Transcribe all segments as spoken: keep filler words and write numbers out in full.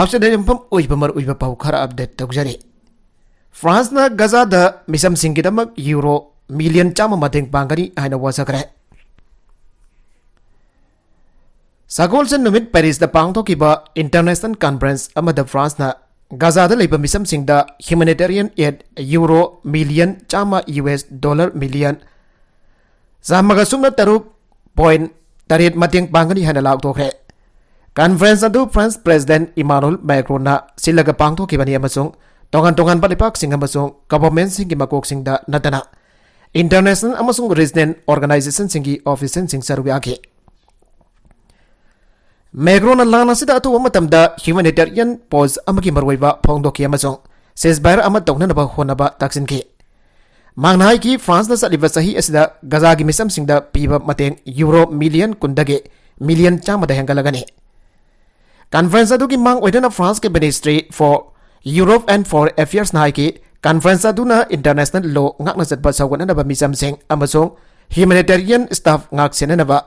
ꯄꯥꯎꯆꯦꯗ ꯌꯨꯝꯐꯝ ꯑꯣꯏꯕ ꯃꯔꯨꯑꯣꯏꯕ ꯄꯥꯎ ꯈꯔ ꯑꯞꯗꯦꯠ ꯇꯧꯖꯔꯤ꯫ ꯐ꯭ꯔꯥꯟꯁꯅ ꯒꯖꯥꯗ ꯃꯤꯆꯝꯁꯤꯡꯒꯤꯗꯃꯛ ꯌꯨꯔꯣ ꯃꯤꯂꯤꯌꯟ ꯆꯥꯝꯃ ꯃꯇꯦꯡ ꯄꯥꯡꯒꯅꯤ ꯍꯥꯏꯅ ꯋꯥꯁꯛꯈ꯭ꯔꯦ꯫ ꯁꯒꯣꯜꯁꯦꯟ ꯅꯨꯃꯤꯠ ꯄꯦꯔꯤꯁꯇ ꯄꯥꯡꯊꯣꯛꯈꯤꯕ ꯏꯟꯇꯔꯅꯦꯁꯅꯦꯜ ꯀꯟꯐꯔꯦꯟꯁ ꯑꯃꯗ ꯐ꯭ꯔꯥꯟꯁꯅ ꯒꯖꯥꯗ ꯂꯩꯕ ꯃꯤꯆꯝꯁꯤꯡꯗ ꯍ꯭ꯌꯨꯃꯦꯅꯤꯇꯦꯔꯤꯌꯟ ꯑꯦꯗ ꯌꯨꯔꯣ ꯃꯤꯂꯤꯌꯟ ꯆꯥꯝꯃ, ꯌꯨ ꯑꯦꯁ ꯗꯣꯂꯔ ꯃꯤꯂꯤꯌꯟ ꯆꯥꯝꯃꯒ ꯁꯨꯞꯅ ꯇꯔꯨꯛ ꯄꯣꯏꯟ ꯇꯔꯦꯠ ꯃꯇꯦꯡ ꯄꯥꯡꯒꯅꯤ ꯍꯥꯏꯅ ꯂꯥꯎꯊꯣꯛꯈ꯭ꯔꯦ꯫ ꯀꯟꯐꯔꯦꯟꯁ ꯑꯗꯨ ꯐ꯭ꯔꯥꯟꯁ ꯄ꯭ꯔꯦꯁꯤꯗꯦꯟꯠ ꯏꯃꯥꯅꯨꯑꯦꯜ ꯃꯦꯀ꯭ꯔꯣꯟꯅ ꯁꯤꯜꯂꯒ ꯄꯥꯡꯊꯣꯛꯈꯤꯕꯅꯤ ꯑꯃꯁꯨꯡ ꯇꯣꯉꯥꯟ ꯇꯣꯉꯥꯟꯕ ꯂꯩꯄꯥꯛꯁꯤꯡ ꯑꯃꯁꯨꯡ ꯒꯚꯔꯟꯃꯦꯟꯠꯁꯤꯡꯒꯤ ꯃꯀꯣꯛꯁꯤꯡꯗ ꯅꯠꯇꯅ ꯏꯟꯇꯔꯅꯦꯁꯅꯦꯜ ꯑꯃꯁꯨꯡ ꯔꯤꯖꯅꯦꯜ ꯑꯣꯔꯒꯅꯥꯏꯖꯦꯁꯟꯁꯤꯡꯒꯤ ꯑꯣꯐꯤꯁꯤꯌꯦꯜꯁꯤꯡ ꯁꯔꯨꯛ ꯌꯥꯈꯤ꯫ ꯃꯦꯀ꯭ꯔꯣꯟꯅ ꯂꯥꯟ ꯑꯁꯤꯗ ꯑꯊꯨꯕ ꯃꯇꯝꯗ ꯍ꯭ꯌꯨꯃꯦꯅꯤꯇꯦꯔꯤꯌꯟ ꯄꯣꯖ ꯑꯃꯒꯤ ꯃꯔꯨꯑꯣꯏꯕ ꯐꯣꯡꯗꯣꯛꯈꯤ ꯑꯃꯁꯨꯡ ꯁꯤꯖꯐꯥꯌꯔ ꯑꯃ ꯇꯧꯅꯅꯕ ꯍꯣꯠꯅꯕ ꯇꯥꯛꯁꯤꯟꯈꯤ꯫ ꯃꯍꯥꯛꯅ ꯍꯥꯏꯈꯤ, ꯐ꯭ꯔꯥꯟꯁꯅ ꯆꯠꯂꯤꯕ ꯆꯍꯤ ꯑꯁꯤꯗ ꯒꯖꯥꯒꯤ ꯃꯤꯆꯝꯁꯤꯡꯗ ꯄꯤꯕ ꯃꯇꯦꯡ ꯌꯨꯔꯣ ꯃꯤꯂꯤꯌꯟ ꯀꯨꯟꯗꯒꯤ ꯃꯤꯂꯤꯌꯟ ꯆꯥꯝꯃꯗ ꯍꯦꯟꯒꯠꯂꯒꯅꯤ꯫ ꯀꯟꯐꯔꯦꯟꯁ ꯑꯗꯨꯒꯤ ꯃꯥꯡ ꯑꯣꯏꯗꯨꯅ ꯐ꯭ꯔꯥꯟꯁꯀꯤ Ministry for Europe and Foreign Affairsꯅ ꯍꯥꯏꯈꯤ, ꯀꯟꯐꯔꯦꯟꯁ ꯑꯗꯨꯅ ꯏꯟꯇꯔꯅꯦꯁꯅꯦꯜ ꯂꯣ ꯉꯥꯛꯅ ꯆꯠꯄ ꯁꯧꯒꯠꯅꯅꯕ ꯃꯤꯆꯝꯁꯤꯡ ꯑꯃꯁꯨꯡ ꯍ꯭ꯌꯨꯃꯦꯅꯤꯇꯦꯔꯤꯌꯟ ꯁ꯭ꯇꯥꯐ ꯉꯥꯛ ꯁꯦꯟꯅꯅꯕ,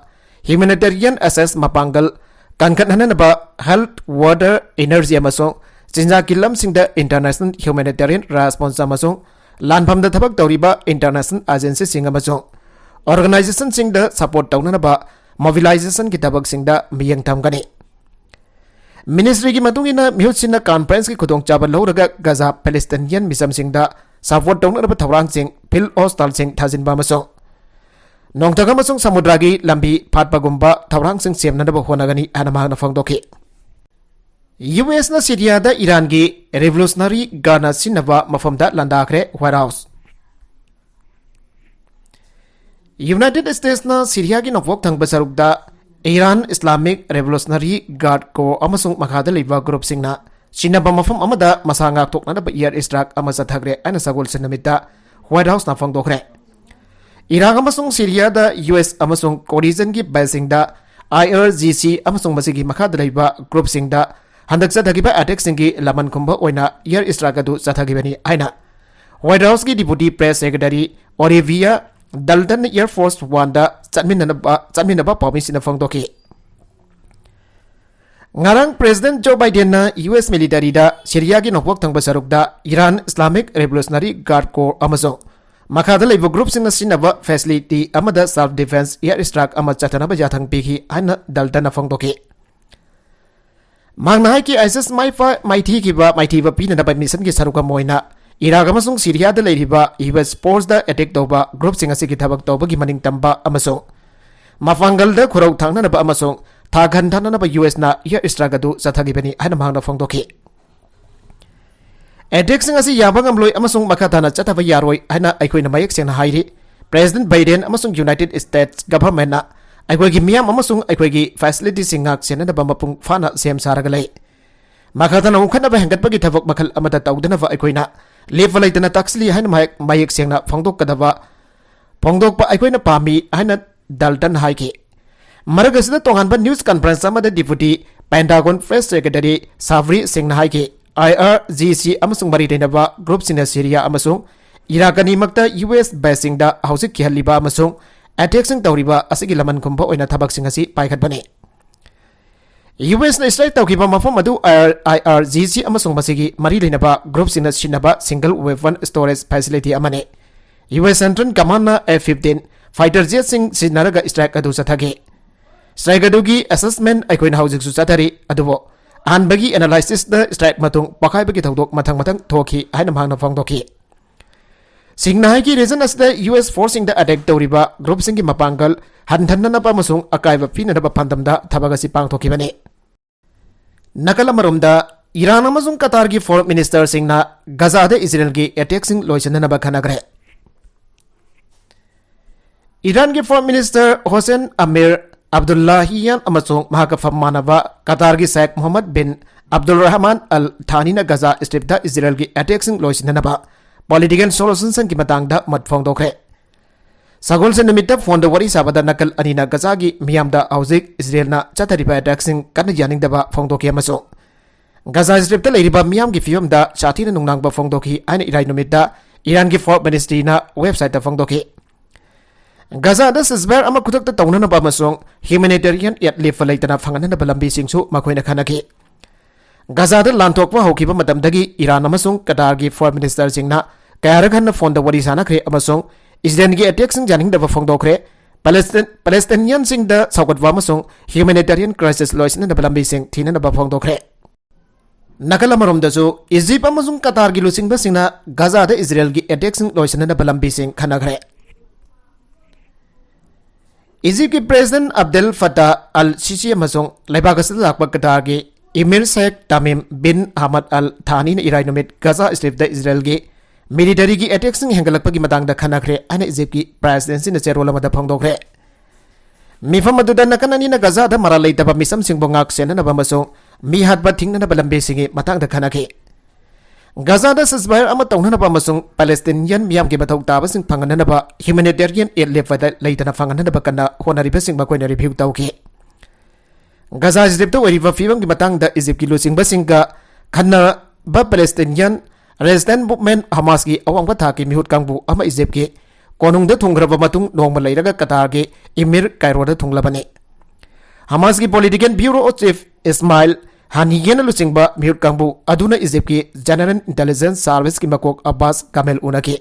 ꯍ꯭ꯌꯨꯃꯦꯅꯤꯇꯦꯔꯤꯌꯟ ꯑꯦꯛꯁꯦꯁ ꯃꯄꯥꯡꯒꯜ ꯀꯟꯈꯠꯍꯟꯅꯅꯕ, ꯍꯦꯜꯊ, ꯋꯥꯇꯔ, ꯏꯅꯔꯖꯤ ꯑꯃꯁꯨꯡ ꯆꯤꯟꯖꯥꯛꯀꯤ ꯂꯝꯁꯤꯡꯗ ꯏꯟꯇꯔꯅꯦꯁꯅꯦꯜ ꯍ꯭ꯌꯨꯃꯦꯅꯤꯇꯦꯔꯤꯌꯟ ꯔꯦꯁꯄꯣꯟꯁ ꯑꯃꯁꯨꯡ ꯂꯥꯟꯐꯝꯗ ꯊꯕꯛ ꯇꯧꯔꯤꯕ ꯏꯟꯇꯔꯅꯦꯁꯅꯦꯜ ꯑꯦꯖꯦꯟꯁꯤꯁꯤꯡ ꯑꯃꯁꯨꯡ ꯑꯣꯔꯒꯅꯥꯏꯖꯦꯁꯟꯁꯤꯡꯗ ꯁꯄꯣꯔꯠ ꯇꯧꯅꯅꯕ ꯃꯣꯕꯤꯂꯥꯏꯖꯦꯁꯟꯒꯤ ꯊꯕꯛꯁꯤꯡꯗ ꯃꯤꯠꯌꯦꯡ ꯊꯝꯒꯅꯤ꯫ ꯃꯤꯅꯤꯁꯇ꯭ꯔꯤꯒꯤ ꯃꯇꯨꯡ ꯏꯟꯅ, ꯃꯤꯍꯨꯠꯁꯤꯡꯅ ꯀꯟꯐꯔꯦꯟꯁꯀꯤ ꯈꯨꯗꯣꯡꯆꯥꯕ ꯂꯧꯔꯒ ꯒꯖꯥ ꯄꯦꯂꯦꯁꯇꯤꯅꯤꯌꯟ ꯃꯤꯆꯝꯁꯤꯡꯗ ꯁꯄꯣꯔꯠ ꯇꯧꯅꯅꯕ ꯊꯧꯔꯥꯡꯁꯤꯡ, ꯐꯤꯜꯗ ꯍꯣꯁꯄꯤꯇꯥꯜꯁꯤꯡ ꯊꯥꯖꯤꯟꯕ ꯑꯃꯁꯨꯡ ꯅꯣꯡꯊꯛ ꯑꯃꯁꯨꯡ ꯁꯃꯨꯗ꯭ꯔꯒꯤ ꯂꯝꯕꯤ ꯐꯥꯠꯄꯒꯨꯝꯕ ꯊꯧꯔꯥꯡꯁꯤꯡ ꯁꯦꯝꯅꯅꯕ ꯍꯣꯠꯅꯒꯅꯤ ꯍꯥꯏꯅ ꯃꯍꯥꯛꯅ ꯐꯣꯡꯗꯣꯛꯈꯤ꯫ ꯌꯨ ꯑꯦꯁꯅ ꯁꯤꯔꯤꯌꯥꯗ ꯏꯔꯥꯟꯒꯤ ꯔꯦꯚꯣꯂꯨꯁꯅꯔꯤ ꯒꯥꯔꯗꯅ ꯁꯤꯖꯤꯟꯅꯕ ꯃꯐꯝꯗ ꯂꯥꯟꯗꯥꯈ꯭ꯔꯦ, ꯋꯥꯏꯠ ꯍꯥꯎꯁ꯫ ꯌꯨꯅꯥꯏꯇꯦꯗ ꯁ꯭ꯇꯦꯠꯁꯅ ꯁꯤꯔꯤꯌꯥꯒꯤ ꯅꯣꯡꯄꯣꯛ ꯊꯪꯕ ꯁꯔꯨꯛꯇ ꯏꯔꯥꯟ ꯏꯁꯂꯥꯃꯤꯛ ꯔꯦꯚꯣꯂꯨꯁꯅꯔꯤ ꯒꯥꯔꯗ ꯀꯣ ꯑꯃꯁꯨꯡ ꯃꯈꯥꯗ ꯂꯩꯕ ꯒ꯭ꯔꯨꯞꯁꯤꯡꯅ ꯁꯤꯟꯅꯕ ꯃꯐꯝ ꯑꯃꯗ ꯃꯁꯥ ꯉꯥꯛꯊꯣꯛꯅꯅꯕ ꯏꯌꯔ ꯏꯁꯇ꯭ꯔꯥꯏꯛ ꯑꯃ ꯆꯠꯊꯈ꯭ꯔꯦ ꯍꯥꯏꯅ ꯁꯒꯣꯜꯁꯦꯟ ꯅꯨꯃꯤꯠꯇ ꯋꯥꯏꯠ ꯍꯥꯎꯁꯅ ꯐꯣꯡꯗꯣꯛꯈ꯭ꯔꯦ꯫ ꯏꯔꯥꯛ ꯑꯃꯁꯨꯡ ꯁꯤꯔꯤꯌꯥꯗ ꯌꯨ ꯑꯦꯁ ꯑꯃꯁꯨꯡ ꯀꯣꯂꯤꯖꯟꯒꯤ ꯕꯦꯁꯁꯤꯡꯗ, ꯑꯥꯏ ꯑꯥꯔ ꯖꯤ ꯁꯤ ꯑꯃꯁꯨꯡ ꯃꯁꯤꯒꯤ ꯃꯈꯥꯗ ꯂꯩꯕ ꯒ꯭ꯔꯨꯞꯁꯤꯡꯗ ꯍꯟꯗꯛ ꯆꯠꯊꯈꯤꯕ ꯑꯦꯇꯦꯛꯁꯤꯡꯒꯤ ꯂꯃꯟ ꯈꯨꯝꯕ ꯑꯣꯏꯅ ꯏꯌꯔ ꯏꯁꯇ꯭ꯔꯥꯏꯛ ꯑꯗꯨ ꯆꯠꯊꯈꯤꯕꯅꯤ ꯍꯥꯏꯅ ꯋꯥꯏꯠ ꯍꯥꯎꯁꯀꯤ deputy press secretary Olivia Dalton air force ꯋꯥꯟꯗ ꯆꯠꯃꯤꯟꯅꯅꯕ, ꯆꯠꯃꯤꯟꯅꯕ ꯄꯥꯎꯃꯤꯁꯤꯡꯅ ꯐꯣꯡꯗꯣꯛꯈꯤ꯫ ꯉꯔꯥꯡ President Joe Bidenꯅ U S militaryꯗ ꯁꯤꯔꯤꯌꯥꯒꯤ ꯅꯣꯡꯄꯣꯛ ꯊꯪꯕ ꯁꯔꯨꯛꯇ Iran Islamic Revolutionary Guard Corps ꯑꯃꯁꯨꯡ ꯃꯈꯥꯗ ꯂꯩꯕ groupꯁꯤꯡꯅ ꯁꯤꯖꯤꯟꯅꯕ facility ꯑꯃꯗ self defense air strike ꯑꯃ ꯆꯠꯊꯅꯕ ꯌꯥꯊꯪ ꯄꯤꯈꯤ ꯍꯥꯏꯅ ꯗꯜꯇꯟꯅ ꯐꯣꯡꯗꯣꯛꯈꯤ꯫ ꯃꯍꯥꯛꯅ ꯍꯥꯏꯈꯤ, ISIS ꯃꯥꯏꯐ-, ꯃꯥꯏꯊꯤꯈꯤꯕ, ꯃꯥꯏꯊꯤꯕ ꯄꯤꯅꯅꯕ missionꯒꯤ ꯁꯔꯨꯛ ꯑꯃ ꯑꯣꯏꯅ Iraq ꯑꯃꯁꯨꯡ ꯁꯤꯔꯤꯌꯥꯗ ꯂꯩꯔꯤꯕ U S forceꯗ attack ꯇꯧꯕ groupꯁꯤꯡ ꯑꯁꯤꯒꯤ ꯊꯕꯛ ꯇꯧꯕꯒꯤ ꯃꯅꯤꯡ ꯇꯝꯕ ꯑꯃꯁꯨꯡ ꯃꯄꯥꯡꯒꯜꯗ ꯈꯨꯔꯧ ꯊꯥꯡꯅꯅꯕ ꯑꯃꯁꯨꯡ ꯊꯥꯛ ꯍꯟꯊꯅꯅꯕ USꯅ air strike ꯑꯗꯨ ꯆꯠꯊꯈꯤꯕꯅꯤ ꯍꯥꯏꯅ ꯃꯍꯥꯛꯅ ꯐꯣꯡꯗꯣꯛꯈꯤ꯫ Attackꯁꯤꯡ ꯑꯁꯤ ꯌꯥꯕ ꯉꯝꯂꯣꯏ ꯑꯃꯁꯨꯡ ꯃꯈꯥ ꯇꯥꯅ ꯆꯠꯊꯕ ꯌꯥꯔꯣꯏ ꯍꯥꯏꯅ ꯑꯩꯈꯣꯏꯅ ꯃꯌꯦꯛ ꯁꯦꯡꯅ ꯍꯥꯏꯔꯤ꯫ President Biden ꯑꯃꯁꯨꯡ United States governmentꯅ ꯑꯩꯈꯣꯏꯒꯤ ꯃꯤꯌꯥꯝ ꯑꯃꯁꯨꯡ ꯑꯩꯈꯣꯏꯒꯤ facilityꯁꯤꯡ ꯉꯥꯛ ꯁꯦꯟꯅꯅꯕ ꯃꯄꯨꯡ ꯐꯥꯅ ꯁꯦꯝ ꯁꯥꯔꯒ ꯂꯩ꯫ ꯃꯈꯥ ꯇꯥꯅ ꯎꯪꯈꯠꯅꯕ ꯍꯦꯟꯒꯠꯄꯒꯤ ꯊꯕꯛ ꯃꯈꯜ ꯑꯃꯠꯇ ꯇꯧꯗꯅꯕ ꯑꯩꯈꯣꯏꯅ ꯂꯦꯞꯄ ꯂꯩꯇꯅ ꯇꯥꯛꯁꯤꯜꯂꯤ ꯍꯥꯏꯅ ꯃꯍꯦꯛ-, ꯃꯌꯦꯛ ꯁꯦꯡꯅ ꯐꯣꯡꯗꯣꯛꯀꯗꯕ, ꯐꯣꯡꯗꯣꯛꯄ ꯑꯩꯈꯣꯏꯅ ꯄꯥꯝꯃꯤ ꯍꯥꯏꯅ ꯗꯜꯇꯟ ꯍꯥꯏꯈꯤ꯫ ꯃꯔꯛ ꯑꯁꯤꯗ ꯇꯣꯉꯥꯟꯕ news conference ꯑꯃꯗ Deputy Pentagon Press Secretary ꯁꯥꯕ꯭ꯔꯤ ꯁꯤꯡꯅ ꯍꯥꯏꯈꯤ, IRGC ꯑꯃꯁꯨꯡ ꯃꯔꯤ ꯂꯩꯅꯕ groupꯁꯤꯡꯅ ꯁꯤꯔꯤꯌꯥ ꯑꯃꯁꯨꯡ ꯏꯔꯥꯛ ꯑꯅꯤꯃꯛꯇ U S baseꯁꯤꯡꯗ ꯍꯧꯖꯤꯛ ꯀꯤꯍꯜꯂꯤꯕ ꯑꯃꯁꯨꯡ attackꯁꯤꯡ ꯇꯧꯔꯤꯕ ꯑꯁꯤꯒꯤ ꯂꯃꯟ ꯈꯨꯝꯕ ꯑꯣꯏꯅ ꯊꯕꯛꯁꯤꯡ ꯑꯁꯤ ꯄꯥꯏꯈꯠꯄꯅꯤ꯫ USꯅ strike ꯇꯧꯈꯤꯕ ꯃꯐꯝ ꯑꯗꯨ IR, IRGC ꯑꯃꯁꯨꯡ ꯃꯁꯤꯒꯤ ꯃꯔꯤ ꯂꯩꯅꯕ groupꯁꯤꯡꯅ ꯁꯤꯖꯤꯟꯅꯕ single weapon storage facility ꯑꯃꯅꯤ꯫ US Central Commandꯅ F fifteen fighter jetꯁꯤꯡ ꯁꯤꯖꯤꯟꯅꯔꯒ strike ꯑꯗꯨ ꯆꯠꯊꯈꯤ꯫ Strike ꯑꯗꯨꯒꯤ assessment ꯑꯩꯈꯣꯏꯅ ꯍꯧꯖꯤꯛꯁꯨ ꯆꯠꯊꯔꯤ, ꯑꯗꯨꯕꯨ ꯑꯍꯥꯟꯕꯒꯤ analysisꯇ strike ꯃꯇꯨꯡ ꯄꯣꯈꯥꯏꯕꯒꯤ ꯊꯧꯗꯣꯛ ꯃꯊꯪ ꯃꯊꯪ ꯊꯣꯛꯈꯤ ꯍꯥꯏꯅ ꯃꯍꯥꯛꯅ ꯐꯣꯡꯗꯣꯛꯈꯤ꯫ ꯁꯤꯡꯅ ꯍꯥꯏꯈꯤ, region ꯑꯁꯤꯗ US forceꯁꯤꯡꯗ attack ꯇꯧꯔꯤꯕ groupꯁꯤꯡꯒꯤ ꯃꯄꯥꯡꯒꯜ ꯍꯟꯊꯅꯅꯕ ꯑꯃꯁꯨꯡ ꯑꯀꯥꯏꯕ ꯄꯤꯅꯅꯕ ꯄꯥꯟꯗꯝꯗ ꯊꯕꯛ ꯑꯁꯤ ꯄꯥꯡꯊꯣꯛꯈꯤꯕꯅꯤ꯫ ꯅꯥꯀꯜ ꯑꯃꯔꯣꯝꯗ, ꯏꯔꯥꯟ ꯑꯃꯁꯨꯡ ꯀꯇꯥꯔꯒꯤ foreign ministerꯁꯤꯡꯅ ꯒꯖꯥꯗ ꯏꯖꯔꯦꯜꯒꯤ attackꯁꯤꯡ ꯂꯣꯏꯁꯤꯟꯅꯅꯕ ꯈꯟꯅꯈ꯭ꯔꯦ꯫ ꯏꯔꯥꯟꯒꯤ foreign minister ꯍꯣꯁꯦꯟ ꯑꯃꯤꯔ ꯑꯕꯗꯨꯜꯂꯥꯍꯤꯌꯥꯟ ꯑꯃꯁꯨꯡ ꯃꯍꯥꯛꯀ ꯐꯝ ꯃꯥꯟꯅꯕ ꯀꯇꯥꯔꯒꯤ ꯁꯦꯈ ꯃꯣꯍꯝꯃꯗ ꯕꯤꯟ ꯑꯕꯗꯨꯜ ꯔꯍꯃꯥꯟ ꯑꯜ ꯊꯥꯅꯤꯅ ꯒꯖꯥ ꯁ꯭ꯇ꯭ꯔꯤꯞꯇ ꯏꯖꯔꯦꯜꯒꯤ attackꯁꯤꯡ ꯂꯣꯏꯁꯤꯟꯅꯅꯕ political solutionꯒꯤ ꯃꯇꯥꯡꯗ ꯃꯣꯠ ꯐꯣꯡꯗꯣꯛꯈ꯭ꯔꯦ꯫ ꯁꯒꯣꯜꯁꯦꯟ ꯅꯨꯃꯤꯠꯇ phoneꯗ ꯋꯥꯔꯤ ꯁꯥꯕꯗ ꯅꯥꯀꯜ ꯑꯅꯤꯅ ꯒꯖꯥꯒꯤ ꯃꯤꯌꯥꯝꯗ ꯍꯧꯖꯤꯛ ꯏꯖꯔꯦꯜꯅ ꯆꯠꯊꯔꯤꯕ attackꯁꯤꯡ ꯀꯟꯅ ꯌꯥꯅꯤꯡꯗꯕ ꯐꯣꯡꯗꯣꯛꯈꯤ ꯑꯃꯁꯨꯡ ꯒꯖꯥ ꯁ꯭ꯇ꯭ꯔꯤꯞꯇ ꯂꯩꯔꯤꯕ ꯃꯤꯌꯥꯝꯒꯤ ꯐꯤꯕꯝꯗ ꯁꯥꯊꯤꯅ ꯅꯨꯡꯅꯥꯡꯕ ꯐꯣꯡꯗꯣꯛꯈꯤ ꯍꯥꯏꯅ ꯏꯔꯥꯏ ꯅꯨꯃꯤꯠꯇ ꯏꯔꯥꯟꯒꯤ foreign ministryꯅ websiteꯇ ꯐꯣꯡꯗꯣꯛꯈꯤ꯫ ꯒꯖꯥꯗ ceasefire ꯑꯃ ꯈꯨꯗꯛꯇ ꯇꯧꯅꯅꯕ ꯑꯃꯁꯨꯡ humanitarian aid ꯂꯦꯞꯄ ꯂꯩꯇꯅ ꯐꯪꯍꯟꯅꯅꯕ ꯂꯝꯕꯤꯁꯤꯡꯁꯨ ꯃꯈꯣꯏꯅ ꯈꯟꯅꯈꯤ꯫ ꯒꯖꯥꯗ ꯂꯥꯟ ꯊꯣꯛꯄ ꯍꯧꯈꯤꯕ ꯃꯇꯝꯗꯒꯤ ꯏꯔꯥꯟ ꯑꯃꯁꯨꯡ ꯀꯇꯥꯔꯒꯤ foreign ministerꯁꯤꯡꯅ ꯀꯌꯥꯔꯛ ꯍꯟꯅ ꯐꯣꯟꯗ ꯋꯥꯔꯤ ꯁꯥꯅꯈ꯭ꯔꯦ ꯑꯃꯁꯨꯡ ꯏꯖꯔꯦꯜꯒꯤ attackꯁꯤꯡ ꯌꯥꯅꯤꯡꯗꯕ ꯐꯣꯡꯗꯣꯛꯈ꯭ꯔꯦ꯫ ꯄꯦꯂꯦꯁꯇꯤꯟ-, ꯄꯦꯂꯦꯁꯇꯤꯅꯤꯌꯟꯁꯤꯡꯗ ꯁꯧꯒꯠꯄ ꯑꯃꯁꯨꯡ humanitarian crisis ꯂꯣꯏꯁꯤꯟꯅꯅꯕ ꯂꯝꯕꯤꯁꯤꯡ ꯊꯤꯅꯅꯕ ꯐꯣꯡꯗꯣꯛꯈ꯭ꯔꯦ꯫ ꯅꯥꯀꯜ ꯑꯃꯔꯣꯝꯗꯁꯨ, ꯏꯖꯤꯞ ꯑꯃꯁꯨꯡ ꯀꯇꯥꯔꯒꯤ ꯂꯨꯆꯤꯡꯕꯁꯤꯡꯅ ꯒꯖꯥꯗ ꯏꯖꯔꯦꯜꯒꯤ attackꯁꯤꯡ ꯂꯣꯏꯁꯤꯟꯅꯅꯕ ꯂꯝꯕꯤꯁꯤꯡ ꯈꯟꯅꯈ꯭ꯔꯦ꯫ ꯏꯖꯤꯞꯀꯤ President Abdel Fattah al-Sisi ꯑꯃꯁꯨꯡ ꯂꯩꯕꯥꯛ ꯑꯁꯤꯗ ꯂꯥꯛꯄ ꯀꯇꯥꯔꯒꯤ Emir Sheikh Tamim bin Hamad Al Thaniꯅ ꯏꯔꯥꯏ ꯅꯨꯃꯤꯠ ꯒꯖꯥ Stripꯇ ꯏꯖꯔꯦꯜꯒꯤ militaryꯒꯤ attackꯁꯤꯡ ꯍꯦꯟꯒꯠꯂꯛꯄꯒꯤ ꯃꯇꯥꯡꯗ ꯈꯟꯅꯈ꯭ꯔꯦ ꯍꯥꯏꯅ ꯏꯖꯤꯞꯀꯤ presidencyꯅ ꯆꯦꯔꯣꯜ ꯑꯃꯗ ꯐꯣꯡꯗꯣꯛꯈ꯭ꯔꯦ꯫ ꯃꯤꯐꯝ ꯑꯗꯨꯗ ꯅꯥꯀꯜ ꯑꯅꯤꯅ ꯒꯖꯥꯗ ꯃꯔꯥꯜ ꯂꯩꯇꯕ ꯃꯤꯆꯝꯁꯤꯡꯕꯨ ꯉꯥꯛ ꯁꯦꯟꯅꯅꯕ ꯑꯃꯁꯨꯡ ꯃꯤ ꯍꯥꯠꯄ ꯊꯤꯡꯅꯅꯕ ꯂꯝꯕꯤꯁꯤꯡꯒꯤ ꯃꯇꯥꯡꯗ ꯈꯟꯅꯈꯤ꯫ ꯒꯖꯥꯗ ceasefire ꯑꯃ ꯇꯧꯅꯅꯕ ꯑꯃꯁꯨꯡ ꯄꯦꯂꯦꯁꯇꯤꯅꯤꯌꯟ ꯃꯤꯌꯥꯝꯒꯤ ꯃꯊꯧ ꯇꯥꯕꯁꯤꯡ ꯐꯪꯍꯟꯅꯅꯕ humanitarian aid ꯂꯦꯞꯄꯗ ꯂꯩꯇꯅ ꯐꯪꯍꯟꯅꯅꯕ ꯀꯟꯅ ꯍꯣꯠꯅꯔꯤꯕꯁꯤꯡ ꯃꯈꯣꯏꯅ review ꯇꯧꯈꯤ꯫ ꯒꯖꯥ Stripꯇ ꯑꯣꯏꯔꯤꯕ ꯐꯤꯕꯝꯒꯤ ꯃꯇꯥꯡꯗ ꯏꯖꯤꯞꯀꯤ ꯂꯨꯆꯤꯡꯕꯁꯤꯡꯒ ꯈꯟꯅꯕ ꯄꯦꯂꯦꯁꯇꯤꯅꯤꯌꯟ resistance movement ꯍꯃꯥꯁꯀꯤ ꯑꯋꯥꯡꯕ ꯊꯥꯛꯀꯤ ꯃꯤꯍꯨꯠ ꯀꯥꯡꯕꯨ ꯑꯃ ꯏꯖꯤꯞꯀꯤ ꯀꯣꯅꯨꯡꯗ ꯊꯨꯡꯈ꯭ꯔꯕ ꯃꯇꯨꯡ ꯅꯣꯡꯃ ꯂꯩꯔꯒ ꯀꯇꯥꯔꯒꯤ ꯏꯃꯤꯔ ꯀꯥꯏꯔꯣꯗ ꯊꯨꯡꯂꯕꯅꯤ꯫ ꯍꯃꯥꯁꯀꯤ political bureau chief ꯏꯁꯃꯥꯏꯜ ꯍꯥꯅꯤꯌꯦꯅ ꯂꯨꯆꯤꯡꯕ ꯃꯤꯍꯨꯠ ꯀꯥꯡꯕꯨ ꯑꯗꯨꯅ ꯏꯖꯤꯞꯀꯤ General Intelligence Serviceꯀꯤ ꯃꯀꯣꯛ ꯑꯕꯥꯁ ꯀꯥꯃꯦꯜ ꯎꯅꯈꯤ꯫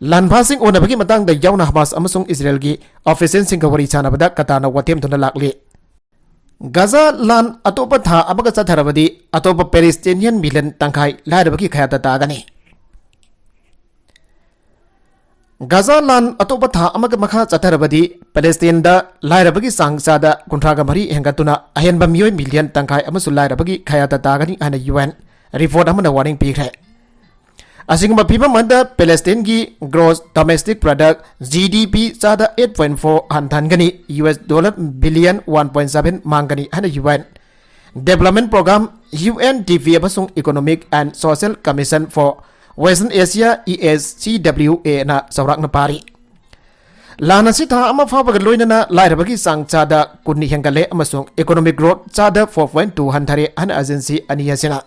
ꯂꯥꯟꯐꯥꯁꯤꯡ ꯎꯅꯕꯒꯤ ꯃꯇꯥꯡꯗ ꯌꯥꯎꯅ ꯍꯃꯥꯁ ꯑꯃꯁꯨꯡ ꯏꯖꯔꯦꯜꯒꯤ officialꯁꯤꯡꯒ ꯋꯥꯔꯤ ꯁꯥꯅꯕꯗ ꯀꯇꯥꯔꯅ ꯋꯥꯇꯦꯝꯗꯨꯅ ꯂꯥꯛꯂꯤ꯫ ꯒꯖꯥ ꯂꯥꯟ ꯑꯇꯣꯞꯄ ꯊꯥ ꯑꯃꯒ ꯆꯠꯊꯔꯕꯗꯤ ꯑꯇꯣꯞꯄ ꯄꯦꯂꯦꯁꯇꯤꯅꯤꯌꯟ million ꯇꯪꯈꯥꯏ ꯂꯥꯏꯔꯕꯒꯤ ꯈꯌꯥꯠꯇ ꯇꯥꯒꯅꯤ꯫ ꯒꯖꯥ ꯂꯥꯟ ꯑꯇꯣꯞꯄ ꯊꯥ ꯑꯃꯒ ꯃꯈꯥ ꯆꯠꯊꯔꯕꯗꯤ ꯄꯦꯂꯦꯁꯇꯤꯟꯗ ꯂꯥꯏꯔꯕꯒꯤ ꯆꯥꯡ ꯆꯥꯗ ꯀꯨꯟꯊ꯭ꯔꯥꯒ ꯃꯔꯤ ꯍꯦꯟꯒꯠꯇꯨꯅ ꯑꯍꯦꯟꯕ ꯃꯤꯑꯣꯏ million ꯇꯪꯈꯥꯏ ꯑꯃꯁꯨ ꯂꯥꯏꯔꯕꯒꯤ ꯈꯌꯥꯠꯇ ꯇꯥꯒꯅꯤ ꯍꯥꯏꯅ UN report ꯑꯃꯅ warning ꯄꯤꯈ꯭ꯔꯦ꯫ ꯑꯁꯤꯒꯨꯝꯕ ꯐꯤꯕꯝ ꯑꯃꯗ ꯄꯦꯂꯦꯁꯇꯤꯟꯒꯤ gross domestic product, GDP, ꯆꯥꯗ eight point four ꯍꯟꯊꯍꯟꯒꯅꯤ, US dollar billion one point seven ꯃꯥꯡꯒꯅꯤ ꯍꯥꯏꯅ UN Development Program, UNDP, ꯑꯃꯁꯨꯡ Economic and Social Commission for Western Asia, EACWAꯅ ꯆꯥꯎꯔꯥꯛꯅ ꯄꯥꯔꯤ꯫ ꯂꯥꯟ ꯑꯁꯤ ꯊꯥ ꯑꯃ ꯐꯥꯕꯒ ꯂꯣꯏꯅꯅ ꯂꯥꯏꯔꯕꯒꯤ ꯆꯥꯡ ꯆꯥꯗ ꯀꯨꯟ ꯍꯦꯟꯒꯠꯂꯦ ꯑꯃꯁꯨꯡ economic growth ꯆꯥꯗ four point two ꯍꯟꯊꯔꯦ ꯍꯥꯏꯅ agency ꯑꯅꯤ ꯑꯁꯤꯅ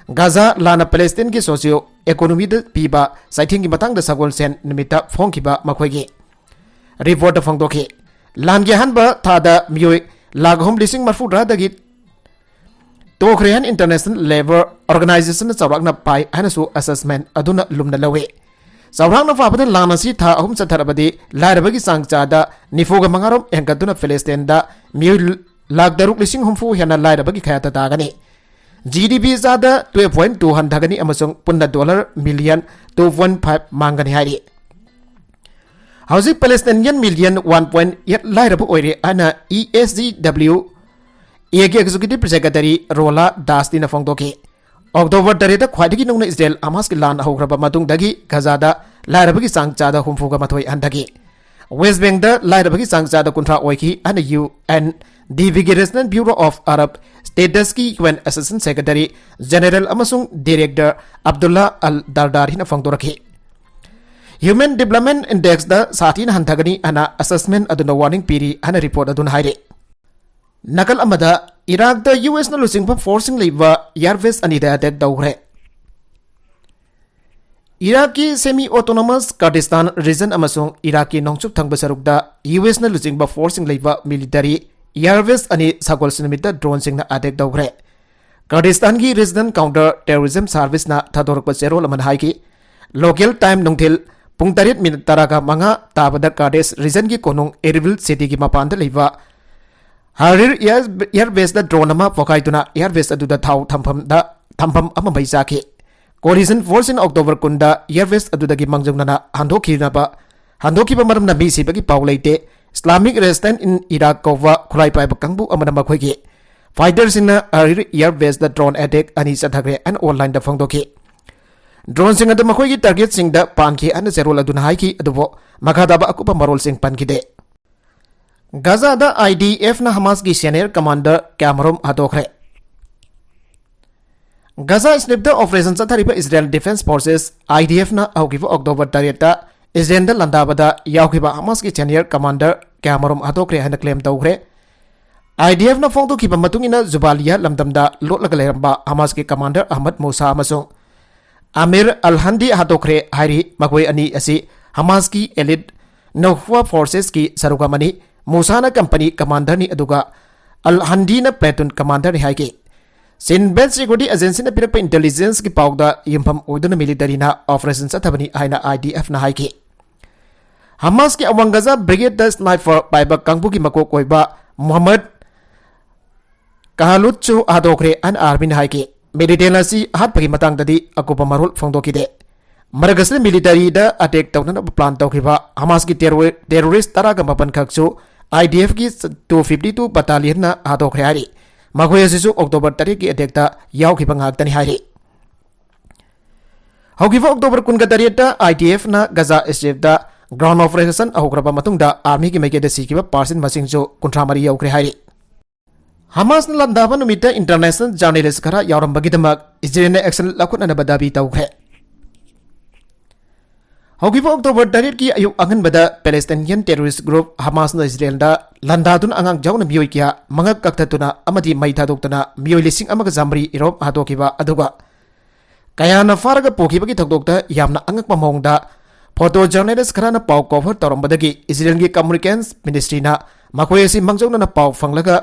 ꯒꯥꯖꯥ ꯂꯥꯟꯅ ꯄꯦꯂꯦꯁꯇꯤꯟꯒꯤ socio economyꯗ ꯄꯤꯕ ꯆꯩꯊꯦꯡꯒꯤ ꯃꯇꯥꯡꯗ ꯁꯒꯣꯜꯁꯦꯟ ꯅꯨꯃꯤꯠꯇ ꯐꯣꯡꯈꯤꯕ ꯃꯈꯣꯏꯒꯤ ꯔꯤꯄꯣꯔꯠꯇ ꯐꯣꯡꯗꯣꯛꯈꯤ꯫ ꯂꯥꯟꯒꯤ ꯑꯍꯥꯟꯕ ꯊꯥꯗ ꯃꯤꯑꯣꯏ ꯂꯥꯈ ꯑꯍꯨꯝ ꯂꯤꯁꯤꯡ ꯃꯔꯐꯨ ꯇꯔꯥꯗꯒꯤ ꯇꯣꯛꯈ꯭ꯔꯦ ꯍꯥꯏꯅ International Labour Organization ꯅ ꯆꯥꯎꯔꯥꯛꯅ ꯄꯥꯏ ꯍꯥꯏꯅꯁꯨ assessment ꯑꯗꯨꯅ ꯂꯨꯝꯅ ꯂꯧꯏ꯫ ꯆꯥꯎꯔꯥꯛꯅ ꯄꯥꯕꯗ ꯂꯥꯟ ꯑꯁꯤ ꯊꯥ ꯑꯍꯨꯝ ꯆꯠꯊꯔꯕꯗꯤ ꯂꯥꯏꯔꯕꯒꯤ ꯆꯥꯡ ꯆꯥꯗ ꯅꯤꯐꯨꯒ ꯃꯉꯥꯔꯣꯝ ꯍꯦꯟꯒꯠꯇꯨꯅ ꯐꯤꯂꯤꯁꯇꯤꯟꯗ ꯃꯤꯑꯣꯏ ꯂꯥꯈ ꯇꯔꯨꯛ ꯂꯤꯁꯤꯡ ꯍꯨꯝꯐꯨ ꯍꯦꯟꯅ ꯂꯥꯏꯔꯕꯒꯤ ꯈꯌꯥꯠꯇ ꯇꯥꯒꯅꯤ꯫ GDP ꯆꯥꯗ twelve point two ꯍꯟꯊꯒꯅꯤ ꯑꯃꯁꯨꯡ ꯄꯨꯟꯅ dollar million two point five ꯃꯥꯡꯒꯅꯤ ꯍꯥꯏꯔꯤ꯫ ꯍꯧꯖꯤꯛ Palestinian million one point eight ꯂꯥꯏꯔꯕ ꯑꯣꯏꯔꯦ ꯍꯥꯏꯅ ESGWA ꯒꯤ Executive Secretary ꯔꯣꯂꯥ ꯗꯥꯁꯇꯤꯅ ꯐꯣꯡꯗꯣꯛꯈꯤ꯫ ꯑꯣꯛꯇꯣꯕꯔ ꯇꯔꯦꯠꯇ ꯈ꯭ꯋꯥꯏꯗꯒꯤ ꯅꯧꯅ ꯏꯖꯔꯦꯜ ꯍꯃꯥꯁꯀꯤ ꯂꯥꯟ ꯍꯧꯈ꯭ꯔꯕ ꯃꯇꯨꯡꯗꯒꯤ ꯒꯖꯥꯗ ꯂꯥꯏꯔꯕꯒꯤ ꯆꯥꯡ ꯆꯥꯗ ꯍꯨꯝꯐꯨꯒ ꯃꯥꯊꯣꯏ ꯍꯟꯊꯈꯤ꯫ ꯋꯦꯁ ꯕꯦꯡꯗ ꯂꯥꯏꯔꯕꯒꯤ ꯆꯥꯡ ꯆꯥꯗ ꯀꯨꯟꯊ꯭ꯔꯥ ꯑꯣꯏꯈꯤ ꯍꯥꯏꯅ UNDP ꯒꯤ Regional Bureau of Arab Status ꯀꯤ UN Assistant Secretary General ꯑꯃꯁꯨꯡ Director ꯑꯕꯗꯨꯜꯂꯥ ꯑꯜ ꯗꯔꯗꯥꯔꯤꯅ ꯐꯣꯡꯗꯣꯔꯛꯈꯤ꯫ Human Development Index ꯗ ꯁꯥꯊꯤꯅ ꯍꯟꯊꯒꯅꯤ ꯍꯥꯏꯅ assessment ꯑꯗꯨꯅ warning ꯄꯤꯔꯤ ꯍꯥꯏꯅ report ꯑꯗꯨꯅ ꯍꯥꯏꯔꯤ꯫ ꯅꯥꯀꯜ ꯑꯃꯗ, ꯏꯔꯥꯛꯇ US ꯅ ꯂꯨꯆꯤꯡꯕ force ꯁꯤꯡ ꯂꯩꯕ air base ꯑꯅꯤꯗ attack ꯇꯧꯈ꯭ꯔꯦ꯫ ꯏꯔꯥꯛꯀꯤ semi autonomous Kurdistan region ꯑꯃꯁꯨꯡ ꯏꯔꯥꯛꯀꯤ ꯅꯣꯡꯆꯨꯞ ꯊꯪꯕ ꯁꯔꯨꯛꯇ US ꯅ ꯂꯨꯆꯤꯡꯕ force ꯁꯤꯡ ꯂꯩꯕ military air base ꯑꯅꯤ ꯁꯒꯣꯜꯁꯦꯟ ꯅꯨꯃꯤꯠꯇ drone ꯁꯤꯡꯅ attack ꯇꯧꯈ꯭ꯔꯦ꯫ ꯀꯔꯗꯤꯁꯇꯥꯟꯒꯤ Regional Counter Terrorism Service ꯅ ꯊꯥꯗꯣꯔꯛꯄ ꯆꯦꯔꯣꯜ ꯑꯃꯅ ꯍꯥꯏꯈꯤ, local time ꯅꯨꯡꯊꯤꯜ ꯄꯨꯡ ꯇꯔꯦꯠ ꯃꯤꯅꯤꯠ ꯇꯔꯥꯒ ꯃꯉꯥ ꯇꯥꯕꯗ Kurdish region ꯒꯤ ꯀꯣꯅꯨꯡ Erbil city ꯒꯤ ꯃꯄꯥꯟꯗ ꯂꯩꯕ ꯍꯔꯤꯔ air, air base ꯇ drone ꯑꯃ ꯄꯣꯈꯥꯏꯗꯨꯅ air base ꯑꯗꯨꯗ ꯊꯥꯎ ꯊꯝꯐꯝꯗ, ꯊꯝꯐꯝ ꯑꯃ ꯃꯩ ꯆꯥꯈꯤ꯫ Coalition force ꯁꯤꯡꯅ ꯑꯣꯛꯇꯣꯕꯔ ꯀꯨꯟꯗ air base ꯑꯗꯨꯗꯒꯤ ꯃꯥꯡꯖꯧꯅꯅ ꯍꯟꯗꯣꯛꯈꯤꯅꯕ, ꯍꯟꯗꯣꯛꯈꯤꯕ ꯃꯔꯝꯅ ꯃꯤ ꯁꯤꯕꯒꯤ ꯄꯥꯎ ꯂꯩꯇꯦ꯫ Islamic Resistance in Iraq ꯀꯧꯕ ꯈꯨꯠꯂꯥꯏ ꯄꯥꯏꯕ ꯀꯥꯡꯕꯨ ꯑꯃꯅ ꯃꯈꯣꯏꯒꯤ fighter ꯁꯤꯡꯅ ꯍꯔꯤꯔ air base ꯇ drone attack ꯑꯅꯤ ꯆꯠꯊꯈ꯭ꯔꯦ ꯍꯥꯏꯅ online ꯗ ꯐꯣꯡꯗꯣꯛꯈꯤ꯫ Drone ꯁꯤꯡ ꯑꯗꯨ ꯃꯈꯣꯏꯒꯤ target ꯁꯤꯡꯗ ꯄꯥꯟꯈꯤ ꯍꯥꯏꯅ ꯆꯦꯔꯣꯜ ꯑꯗꯨꯅ ꯍꯥꯏꯈꯤ, ꯑꯗꯨꯕꯨ ꯃꯈꯥ ꯇꯥꯕ ꯑꯀꯨꯞꯄ ꯃꯔꯣꯜꯁꯤꯡ ꯄꯟꯈꯤꯗꯦ꯫ ꯒꯖꯥꯗ IDF ꯅ ꯍꯃꯥꯁꯀꯤ senior commander ꯀꯌꯥꯃꯔꯨꯝ ꯍꯥꯠꯇꯣꯛꯈ꯭ꯔꯦ꯫ ꯒꯖꯥ ꯁ꯭ꯇ꯭ꯔꯤꯞꯇ operation ꯆꯠꯊꯔꯤꯕ Israel Defense Forces, IDF ꯅ ꯍꯧꯈꯤꯕ ꯑꯣꯛꯇꯣꯕꯔ ꯇꯔꯦꯠꯇ ꯏꯖꯔꯦꯜꯗ ꯂꯥꯟꯗꯥꯕꯗ ꯌꯥꯎꯈꯤꯕ ꯍꯃꯥꯁꯀꯤ senior commander ꯀꯌꯥꯃꯔꯨꯝ ꯍꯥꯠꯇꯣꯛꯈ꯭ꯔꯦ ꯍꯥꯏꯅ claim ꯇꯧꯈ꯭ꯔꯦ꯫ IDF ꯅ ꯐꯣꯡꯗꯣꯛꯈꯤꯕ ꯃꯇꯨꯡ ꯏꯟꯅ, ꯖꯨꯕꯥꯂꯤꯌꯥ ꯂꯝꯗꯝꯗ ꯂꯣꯠꯂꯒ ꯂꯩꯔꯝꯕ ꯍꯃꯥꯁꯀꯤ commander ꯑꯍꯃꯗ ꯃꯨꯁꯥ ꯑꯃꯁꯨꯡ ꯑꯃꯤꯔ ꯑꯜ ꯍꯟꯗꯤ ꯍꯥꯠꯇꯣꯛꯈ꯭ꯔꯦ ꯍꯥꯏꯔꯤ꯫ ꯃꯈꯣꯏ ꯑꯅꯤ ꯑꯁꯤ ꯍꯃꯥꯁꯀꯤ elite ꯅꯣꯍ꯭ꯋꯥ ꯐꯣꯔꯁꯦꯁꯀꯤ ꯁꯔꯨꯛ ꯑꯃꯅꯤ꯫ ꯃꯨꯁꯥꯅ ꯀꯝꯄꯅꯤ ꯀꯃꯥꯟꯗꯔꯅꯤ, ꯑꯗꯨꯒ ꯑꯜ ꯍꯟꯗꯤꯅ ꯄ꯭ꯂꯦꯇꯨꯟ ꯀꯃꯥꯟꯗꯔꯅꯤ ꯍꯥꯏꯈꯤ꯫ ꯁꯤꯟ ꯕꯦꯜꯠ ꯁꯦꯀ꯭ꯌꯨꯔꯤꯇꯤ ꯑꯦꯖꯦꯟꯁꯤꯅ ꯄꯤꯔꯛꯄ ꯏꯟꯇꯦꯂꯤꯖꯦꯟꯁꯀꯤ ꯄꯥꯎꯗ ꯌꯨꯝꯐꯝ ꯑꯣꯏꯗꯨꯅ ꯃꯤꯂꯤꯇꯔꯤꯅ ꯑꯣꯄꯔꯦꯁꯟ ꯆꯠꯊꯕꯅꯤ ꯍꯥꯏꯅ ꯑꯥꯏ ꯗꯤ ꯑꯦꯐꯅ ꯍꯥꯏꯈꯤ꯫ ꯍꯃꯥꯁꯀꯤ ꯑꯋꯥꯡ ꯒꯖꯥ ꯕ꯭ꯔꯤꯒꯦꯗꯇ ꯁ꯭ꯅꯥꯏꯄꯔ ꯄꯥꯏꯕ ꯀꯥꯡꯕꯨꯒꯤ ꯃꯀꯣꯛ ꯑꯣꯏꯕ ꯃꯨꯍꯝꯃꯗ ꯀꯍꯂꯨꯠꯁꯨ ꯍꯥꯠꯇꯣꯛꯈ꯭ꯔꯦ ꯍꯥꯏꯅ ꯑꯥꯔꯃꯤꯅ ꯍꯥꯏꯈꯤ꯫ ꯃꯤꯂꯤꯇꯦꯟ ꯑꯁꯤ ꯍꯥꯠꯄꯒꯤ ꯃꯇꯥꯡꯗꯗꯤ ꯑꯀꯨꯞꯄ ꯃꯔꯣꯜ ꯐꯣꯡꯗꯣꯛꯈꯤꯗꯦ꯫ ꯃꯔꯛ ꯑꯁꯤꯗ ꯃꯤꯂꯤꯇꯔꯤꯗ ꯑꯦꯇꯦꯛ ꯇꯧꯅꯅꯕ ꯄ꯭ꯂꯥꯟ ꯇꯧꯈꯤꯕ ꯍꯃꯥꯁꯀꯤ ꯇꯦꯔꯣ-, ꯇꯦꯔꯣꯔꯤꯁ ꯇꯔꯥꯒ ꯃꯥꯄꯟ ꯈꯛꯁꯨ ꯑꯥꯏ ꯗꯤ ꯑꯦꯐꯀꯤ ꯇꯨ ꯐꯤꯐꯇꯤ ꯇꯨ ꯕꯇꯥꯂꯤꯌꯟꯅ ꯍꯥꯠꯇꯣꯛꯈ꯭ꯔꯦ ꯍꯥꯏꯔꯤ꯫ ꯃꯈꯣꯏ ꯑꯁꯤꯁꯨ ꯑꯣꯛꯇꯣꯕꯔ ꯇꯔꯦꯠꯀꯤ ꯑꯦꯇꯦꯛꯇ ꯌꯥꯎꯈꯤꯕ ꯉꯥꯛꯇꯅꯤ ꯍꯥꯏꯔꯤ꯫ ꯍꯧꯈꯤꯕ ꯑꯣꯛꯇꯣꯕꯔ ꯀꯨꯟꯒ ꯇꯔꯦꯠꯇ I D ꯑꯦꯐꯅ ꯒꯖꯥ strip ground operation ꯍꯧꯈ꯭ꯔꯕ ꯃꯇꯨꯡꯗ ꯑꯥꯔꯃꯤꯒꯤ ꯃꯥꯏꯀꯩꯗ ꯁꯤꯈꯤꯕ ꯄꯥꯔꯁꯟ ꯃꯁꯤꯡꯁꯨ ꯀꯨꯟꯊ꯭ꯔꯥ ꯃꯔꯤ ꯌꯧꯈ꯭ꯔꯦ ꯍꯥꯏꯔꯤ꯫ ꯍꯃꯥꯁꯅ ꯂꯥꯟꯗꯥꯕ ꯅꯨꯃꯤꯠꯇ ꯏꯟꯇꯔꯅꯦꯁꯅꯦꯜ ꯖꯔꯅꯦꯂꯤꯁ ꯈꯔ ꯌꯥꯎꯔꯝꯕꯒꯤꯗꯃꯛ ꯏꯖꯔꯦꯜꯅ ꯑꯦꯛꯁꯟ ꯂꯧꯈꯠꯅꯅꯕ ꯗꯥꯕꯤ ꯇꯧꯈ꯭ꯔꯦ꯫ ꯍꯧꯈꯤꯕ ꯑꯣꯛꯇꯣꯕꯔ ꯇꯔꯦꯠꯀꯤ ꯑꯌꯨꯛ ꯑꯉꯟꯕꯗ ꯄꯦꯂꯦꯁꯇꯥꯏꯟꯌꯟ ꯇꯦꯔꯣꯔꯤꯁ ꯒ꯭ꯔꯨꯞ ꯍꯃꯥꯁꯅ ꯏꯖꯔꯦꯜꯗ ꯂꯥꯟꯗꯥꯗꯨꯅ ꯑꯉꯥꯡ ꯌꯥꯎꯅ ꯃꯤꯑꯣꯏ ꯀꯌꯥ ꯃꯉꯛ ꯀꯛꯊꯠꯇꯨꯅ ꯑꯃꯗꯤ ꯃꯩ ꯊꯥꯗꯣꯛꯇꯨꯅ ꯃꯤꯑꯣꯏ ꯂꯤꯁꯤꯡ ꯑꯃꯒ ꯆꯥꯃꯔꯤ ꯏꯔꯣꯝ ꯍꯥꯠꯇꯣꯛꯈꯤꯕ, ꯑꯗꯨꯒ ꯀꯌꯥꯅ ꯐꯥꯔꯒ ꯄꯨꯈꯤꯕꯒꯤ ꯊꯧꯗꯣꯛꯇ ꯌꯥꯝꯅ ꯑꯉꯛꯄ ꯃꯑꯣꯡꯗ ꯐꯣꯇꯣ ꯖꯔꯅꯦꯂꯤꯁ ꯈꯔꯅ ꯄꯥꯎ ꯀꯣꯚꯔ ꯇꯧꯔꯝꯕꯗꯒꯤ ꯏꯖꯔꯦꯜꯒꯤ ꯀꯝꯃꯨꯅꯤꯀꯦꯁꯟ ꯃꯤꯅꯤꯁꯇ꯭ꯔꯤꯅ ꯃꯈꯣꯏ ꯑꯁꯤ ꯃꯥꯡꯖꯧꯅꯅ ꯄꯥꯎ ꯐꯪꯂꯒ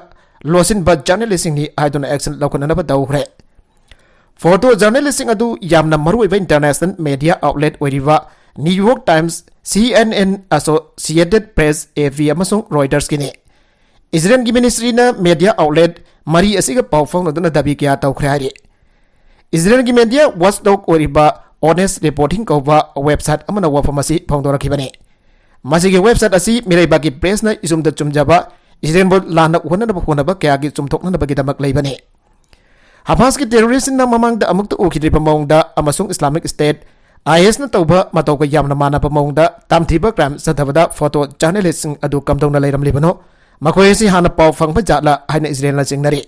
ꯂꯣꯠꯁꯤꯟꯕ ꯖꯔꯅꯦꯂꯤꯁꯁꯤꯡꯅꯤ ꯍꯥꯏꯗꯨꯅ ꯑꯦꯛꯁꯟ ꯂꯧꯈꯠꯅꯅꯕ ꯇꯧꯈ꯭ꯔꯦ꯫ ꯐꯣꯇꯣ ꯖꯔꯅꯦꯂꯤꯁꯁꯤꯡ ꯑꯗꯨ ꯌꯥꯝꯅ ꯃꯔꯨꯑꯣꯏꯕ ꯏꯟꯇꯔꯅꯦꯁꯅꯦꯜ ꯃꯦꯗꯤꯌꯥ ꯑꯥꯎꯠꯂꯦꯠ ꯑꯣꯏꯔꯤꯕ New York Times, C N N, Associated Press, A P, ꯑꯃꯁꯨꯡ ꯔꯣꯏꯇꯔꯁꯀꯤꯅꯤ꯫ ꯏꯖꯔꯦꯜꯒꯤ ꯃꯤꯅꯤꯁꯇ꯭ꯔꯤꯅ ꯃꯦꯗꯤꯌꯥ ꯑꯥꯎꯠꯂꯦꯠ ꯃꯔꯤ ꯑꯁꯤꯒ ꯄꯥꯎ ꯐꯥꯎꯅꯗꯨꯅ ꯗꯥꯕꯤ ꯀꯌꯥ ꯇꯧꯈ꯭ꯔꯦ ꯍꯥꯏꯔꯤ꯫ ꯏꯖꯔꯦꯜꯒꯤ ꯃꯦꯗꯤꯌꯥ ꯋꯥꯆꯗꯣꯒ ꯑꯣꯏꯔꯤꯕ ꯑꯣꯅꯦꯁ ꯔꯤꯄꯣꯔꯇꯤꯡ ꯀꯧꯕ ꯋꯦꯕꯁꯥꯏꯠ ꯑꯃꯅ ꯋꯥꯐꯝ ꯑꯁꯤ ꯐꯣꯡꯗꯣꯔꯛꯈꯤꯕꯅꯤ꯫ ꯃꯁꯤꯒꯤ ꯋꯦꯕꯁꯥꯏꯠ ꯑꯁꯤ ꯃꯤꯔꯩꯕꯥꯛꯀꯤ ꯄ꯭ꯔꯦꯁꯅ ꯏꯆꯨꯝꯗ ꯆꯨꯝꯖꯕ ꯏꯖꯔꯦꯜꯕꯨ ꯂꯥꯟꯅ ꯎꯍꯟꯅꯅꯕ ꯍꯣꯠꯅꯕ ꯀꯌꯥꯒꯤ ꯆꯨꯝꯊꯣꯛꯅꯅꯕꯒꯤꯗꯃꯛ ꯂꯩꯕꯅꯤ꯫ ꯍꯃꯥꯁꯀꯤ ꯇꯦꯔꯣꯔꯤꯁꯁꯤꯡꯅ ꯃꯃꯥꯡꯗ ꯑꯃꯨꯛꯇ ꯎꯈꯤꯗ꯭ꯔꯤꯕ ꯃꯑꯣꯡꯗ ꯑꯃꯁꯨꯡ ꯏꯁꯂꯥꯃꯤꯛ ꯁ꯭ꯇꯦꯠ, ꯑꯥꯏ ꯑꯦꯁꯅ ꯇꯧꯕ ꯃꯇꯧꯒ ꯌꯥꯝꯅ ꯃꯥꯟꯅꯕ ꯃꯑꯣꯡꯗ ꯇꯝꯊꯤꯕ ꯀ꯭ꯔꯥꯏꯝ ꯆꯠꯊꯕꯗ ꯐꯣꯇꯣ ꯖꯔꯅꯦꯂꯤꯁꯁꯤꯡ ꯑꯗꯨ ꯀꯝꯗꯧꯅ ꯂꯩꯔꯝꯂꯤꯕꯅꯣ? ꯃꯈꯣꯏ ꯑꯁꯤ ꯍꯥꯟꯅ ꯄꯥꯎ ꯐꯪꯕ ꯖꯥꯠꯂ ꯍꯥꯏꯅ ꯏꯖꯔꯦꯜꯅ ꯆꯤꯡꯅꯔꯤ꯫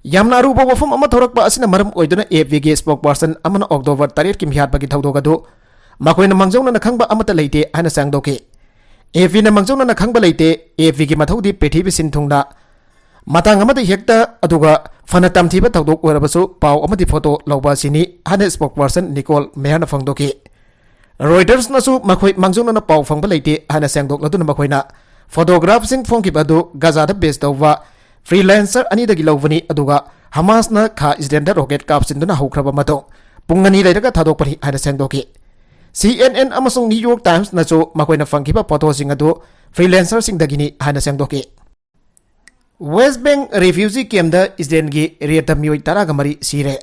ꯌꯥꯝꯅ ꯑꯔꯨꯕ ꯋꯥꯐꯝ ꯑꯃ ꯊꯣꯔꯛꯄ ꯑꯁꯤꯅ ꯃꯔꯝ ꯑꯣꯏꯗꯨꯅ ꯑꯦ ꯄꯤꯒꯤ ꯁ꯭ꯄꯣꯛꯄꯔꯁꯟ ꯑꯃꯅ ꯑꯣꯛꯇꯣꯕꯔ ꯇꯔꯦꯠꯀꯤ ꯃꯤꯍꯥꯠꯄꯒꯤ ꯊꯧꯗꯣꯛ ꯑꯗꯨ ꯃꯈꯣꯏꯅ ꯃꯥꯡꯖꯧꯅꯅ ꯈꯪꯕ ꯑꯃꯠꯇ ꯂꯩꯇꯦ ꯍꯥꯏꯅ ꯁꯦꯡꯗꯣꯛꯈꯤ꯫ ꯑꯦ ꯄꯤꯅ ꯃꯥꯡꯖꯧꯅꯅ ꯈꯪꯕ ꯂꯩꯇꯦ꯫ ꯑꯦ ꯄꯤꯒꯤ ꯃꯊꯧꯗꯤ ꯄ꯭ꯔꯤꯊꯤꯕꯤ ꯁꯤꯟ ꯊꯨꯡꯅ ꯃꯇꯥꯡ ꯑꯃꯗ ꯍꯦꯛꯇ, ꯑꯗꯨꯒ ꯐꯅ ꯇꯝꯊꯤꯕ ꯊꯧꯗꯣꯛ ꯑꯣꯏꯔꯕꯁꯨ, ꯄꯥꯎ ꯑꯃꯗꯤ ꯐꯣꯇꯣ ꯂꯧꯕ ꯑꯁꯤꯅꯤ ꯍꯥꯏꯅ ꯁ꯭ꯄꯣꯛꯄꯔꯁꯟ ꯅꯤꯀꯣꯜ ꯃꯦꯌꯔꯅ ꯐꯣꯡꯗꯣꯛꯈꯤ꯫ ꯔꯣꯏꯇꯔꯁꯅꯁꯨ ꯃꯈꯣꯏ ꯃꯥꯡꯖꯧꯅꯅ ꯄꯥꯎ ꯐꯪꯕ ꯂꯩꯇꯦ ꯍꯥꯏꯅ ꯁꯦꯡꯗꯣꯛꯂꯗꯨꯅ, ꯃꯈꯣꯏꯅ ꯐꯣꯇꯣꯒ꯭ꯔꯥꯐꯁꯤꯡ ꯐꯣꯡꯈꯤꯕ ꯑꯗꯨ ꯒꯥꯖꯥꯗ ꯕꯦꯖ ꯇꯧꯕ ꯐ꯭ꯔꯤꯂꯦꯟꯁꯔ ꯑꯅꯤꯗꯒꯤ ꯂꯧꯕꯅꯤ, ꯑꯗꯨꯒ ꯍꯃꯥꯁꯅ ꯈꯥ ꯏꯖꯔꯦꯜꯗ ꯔꯣꯀꯦꯠ ꯀꯥꯞꯁꯤꯟꯗꯨꯅ ꯍꯧꯈ꯭ꯔꯕ ꯃꯇꯨꯡ ꯄꯨꯡ ꯑꯅꯤ ꯂꯩꯔꯒ ꯊꯥꯗꯣꯛꯄꯅꯤ ꯍꯥꯏꯅ ꯁꯦꯡꯗꯣꯛꯈꯤ꯫ ꯁꯤ ꯑꯦꯟ ꯑꯦꯟ ꯑꯃꯁꯨꯡ ꯅ꯭ꯌꯨ ꯌꯣꯔꯛ ꯇꯥꯏꯝꯁꯅꯁꯨ ꯃꯈꯣꯏꯅ ꯐꯪꯈꯤꯕ ꯐꯣꯇꯣꯁꯤꯡ ꯑꯗꯨ ꯐ꯭ꯔꯤꯂꯦꯟꯁꯔꯁꯤꯡꯗꯒꯤꯅꯤ ꯍꯥꯏꯅ ꯁꯦꯡꯗꯣꯛꯈꯤ꯫ ꯋꯦꯁ ꯕꯦꯡ ꯔꯤꯐ꯭ꯌꯨꯖꯤ ꯀꯦꯝꯗ ꯏꯖꯔꯦꯜꯒꯤ ꯔꯦꯗꯇ ꯃꯤꯑꯣꯏ ꯇꯔꯥꯒ ꯃꯔꯤ ꯁꯤꯔꯦ꯫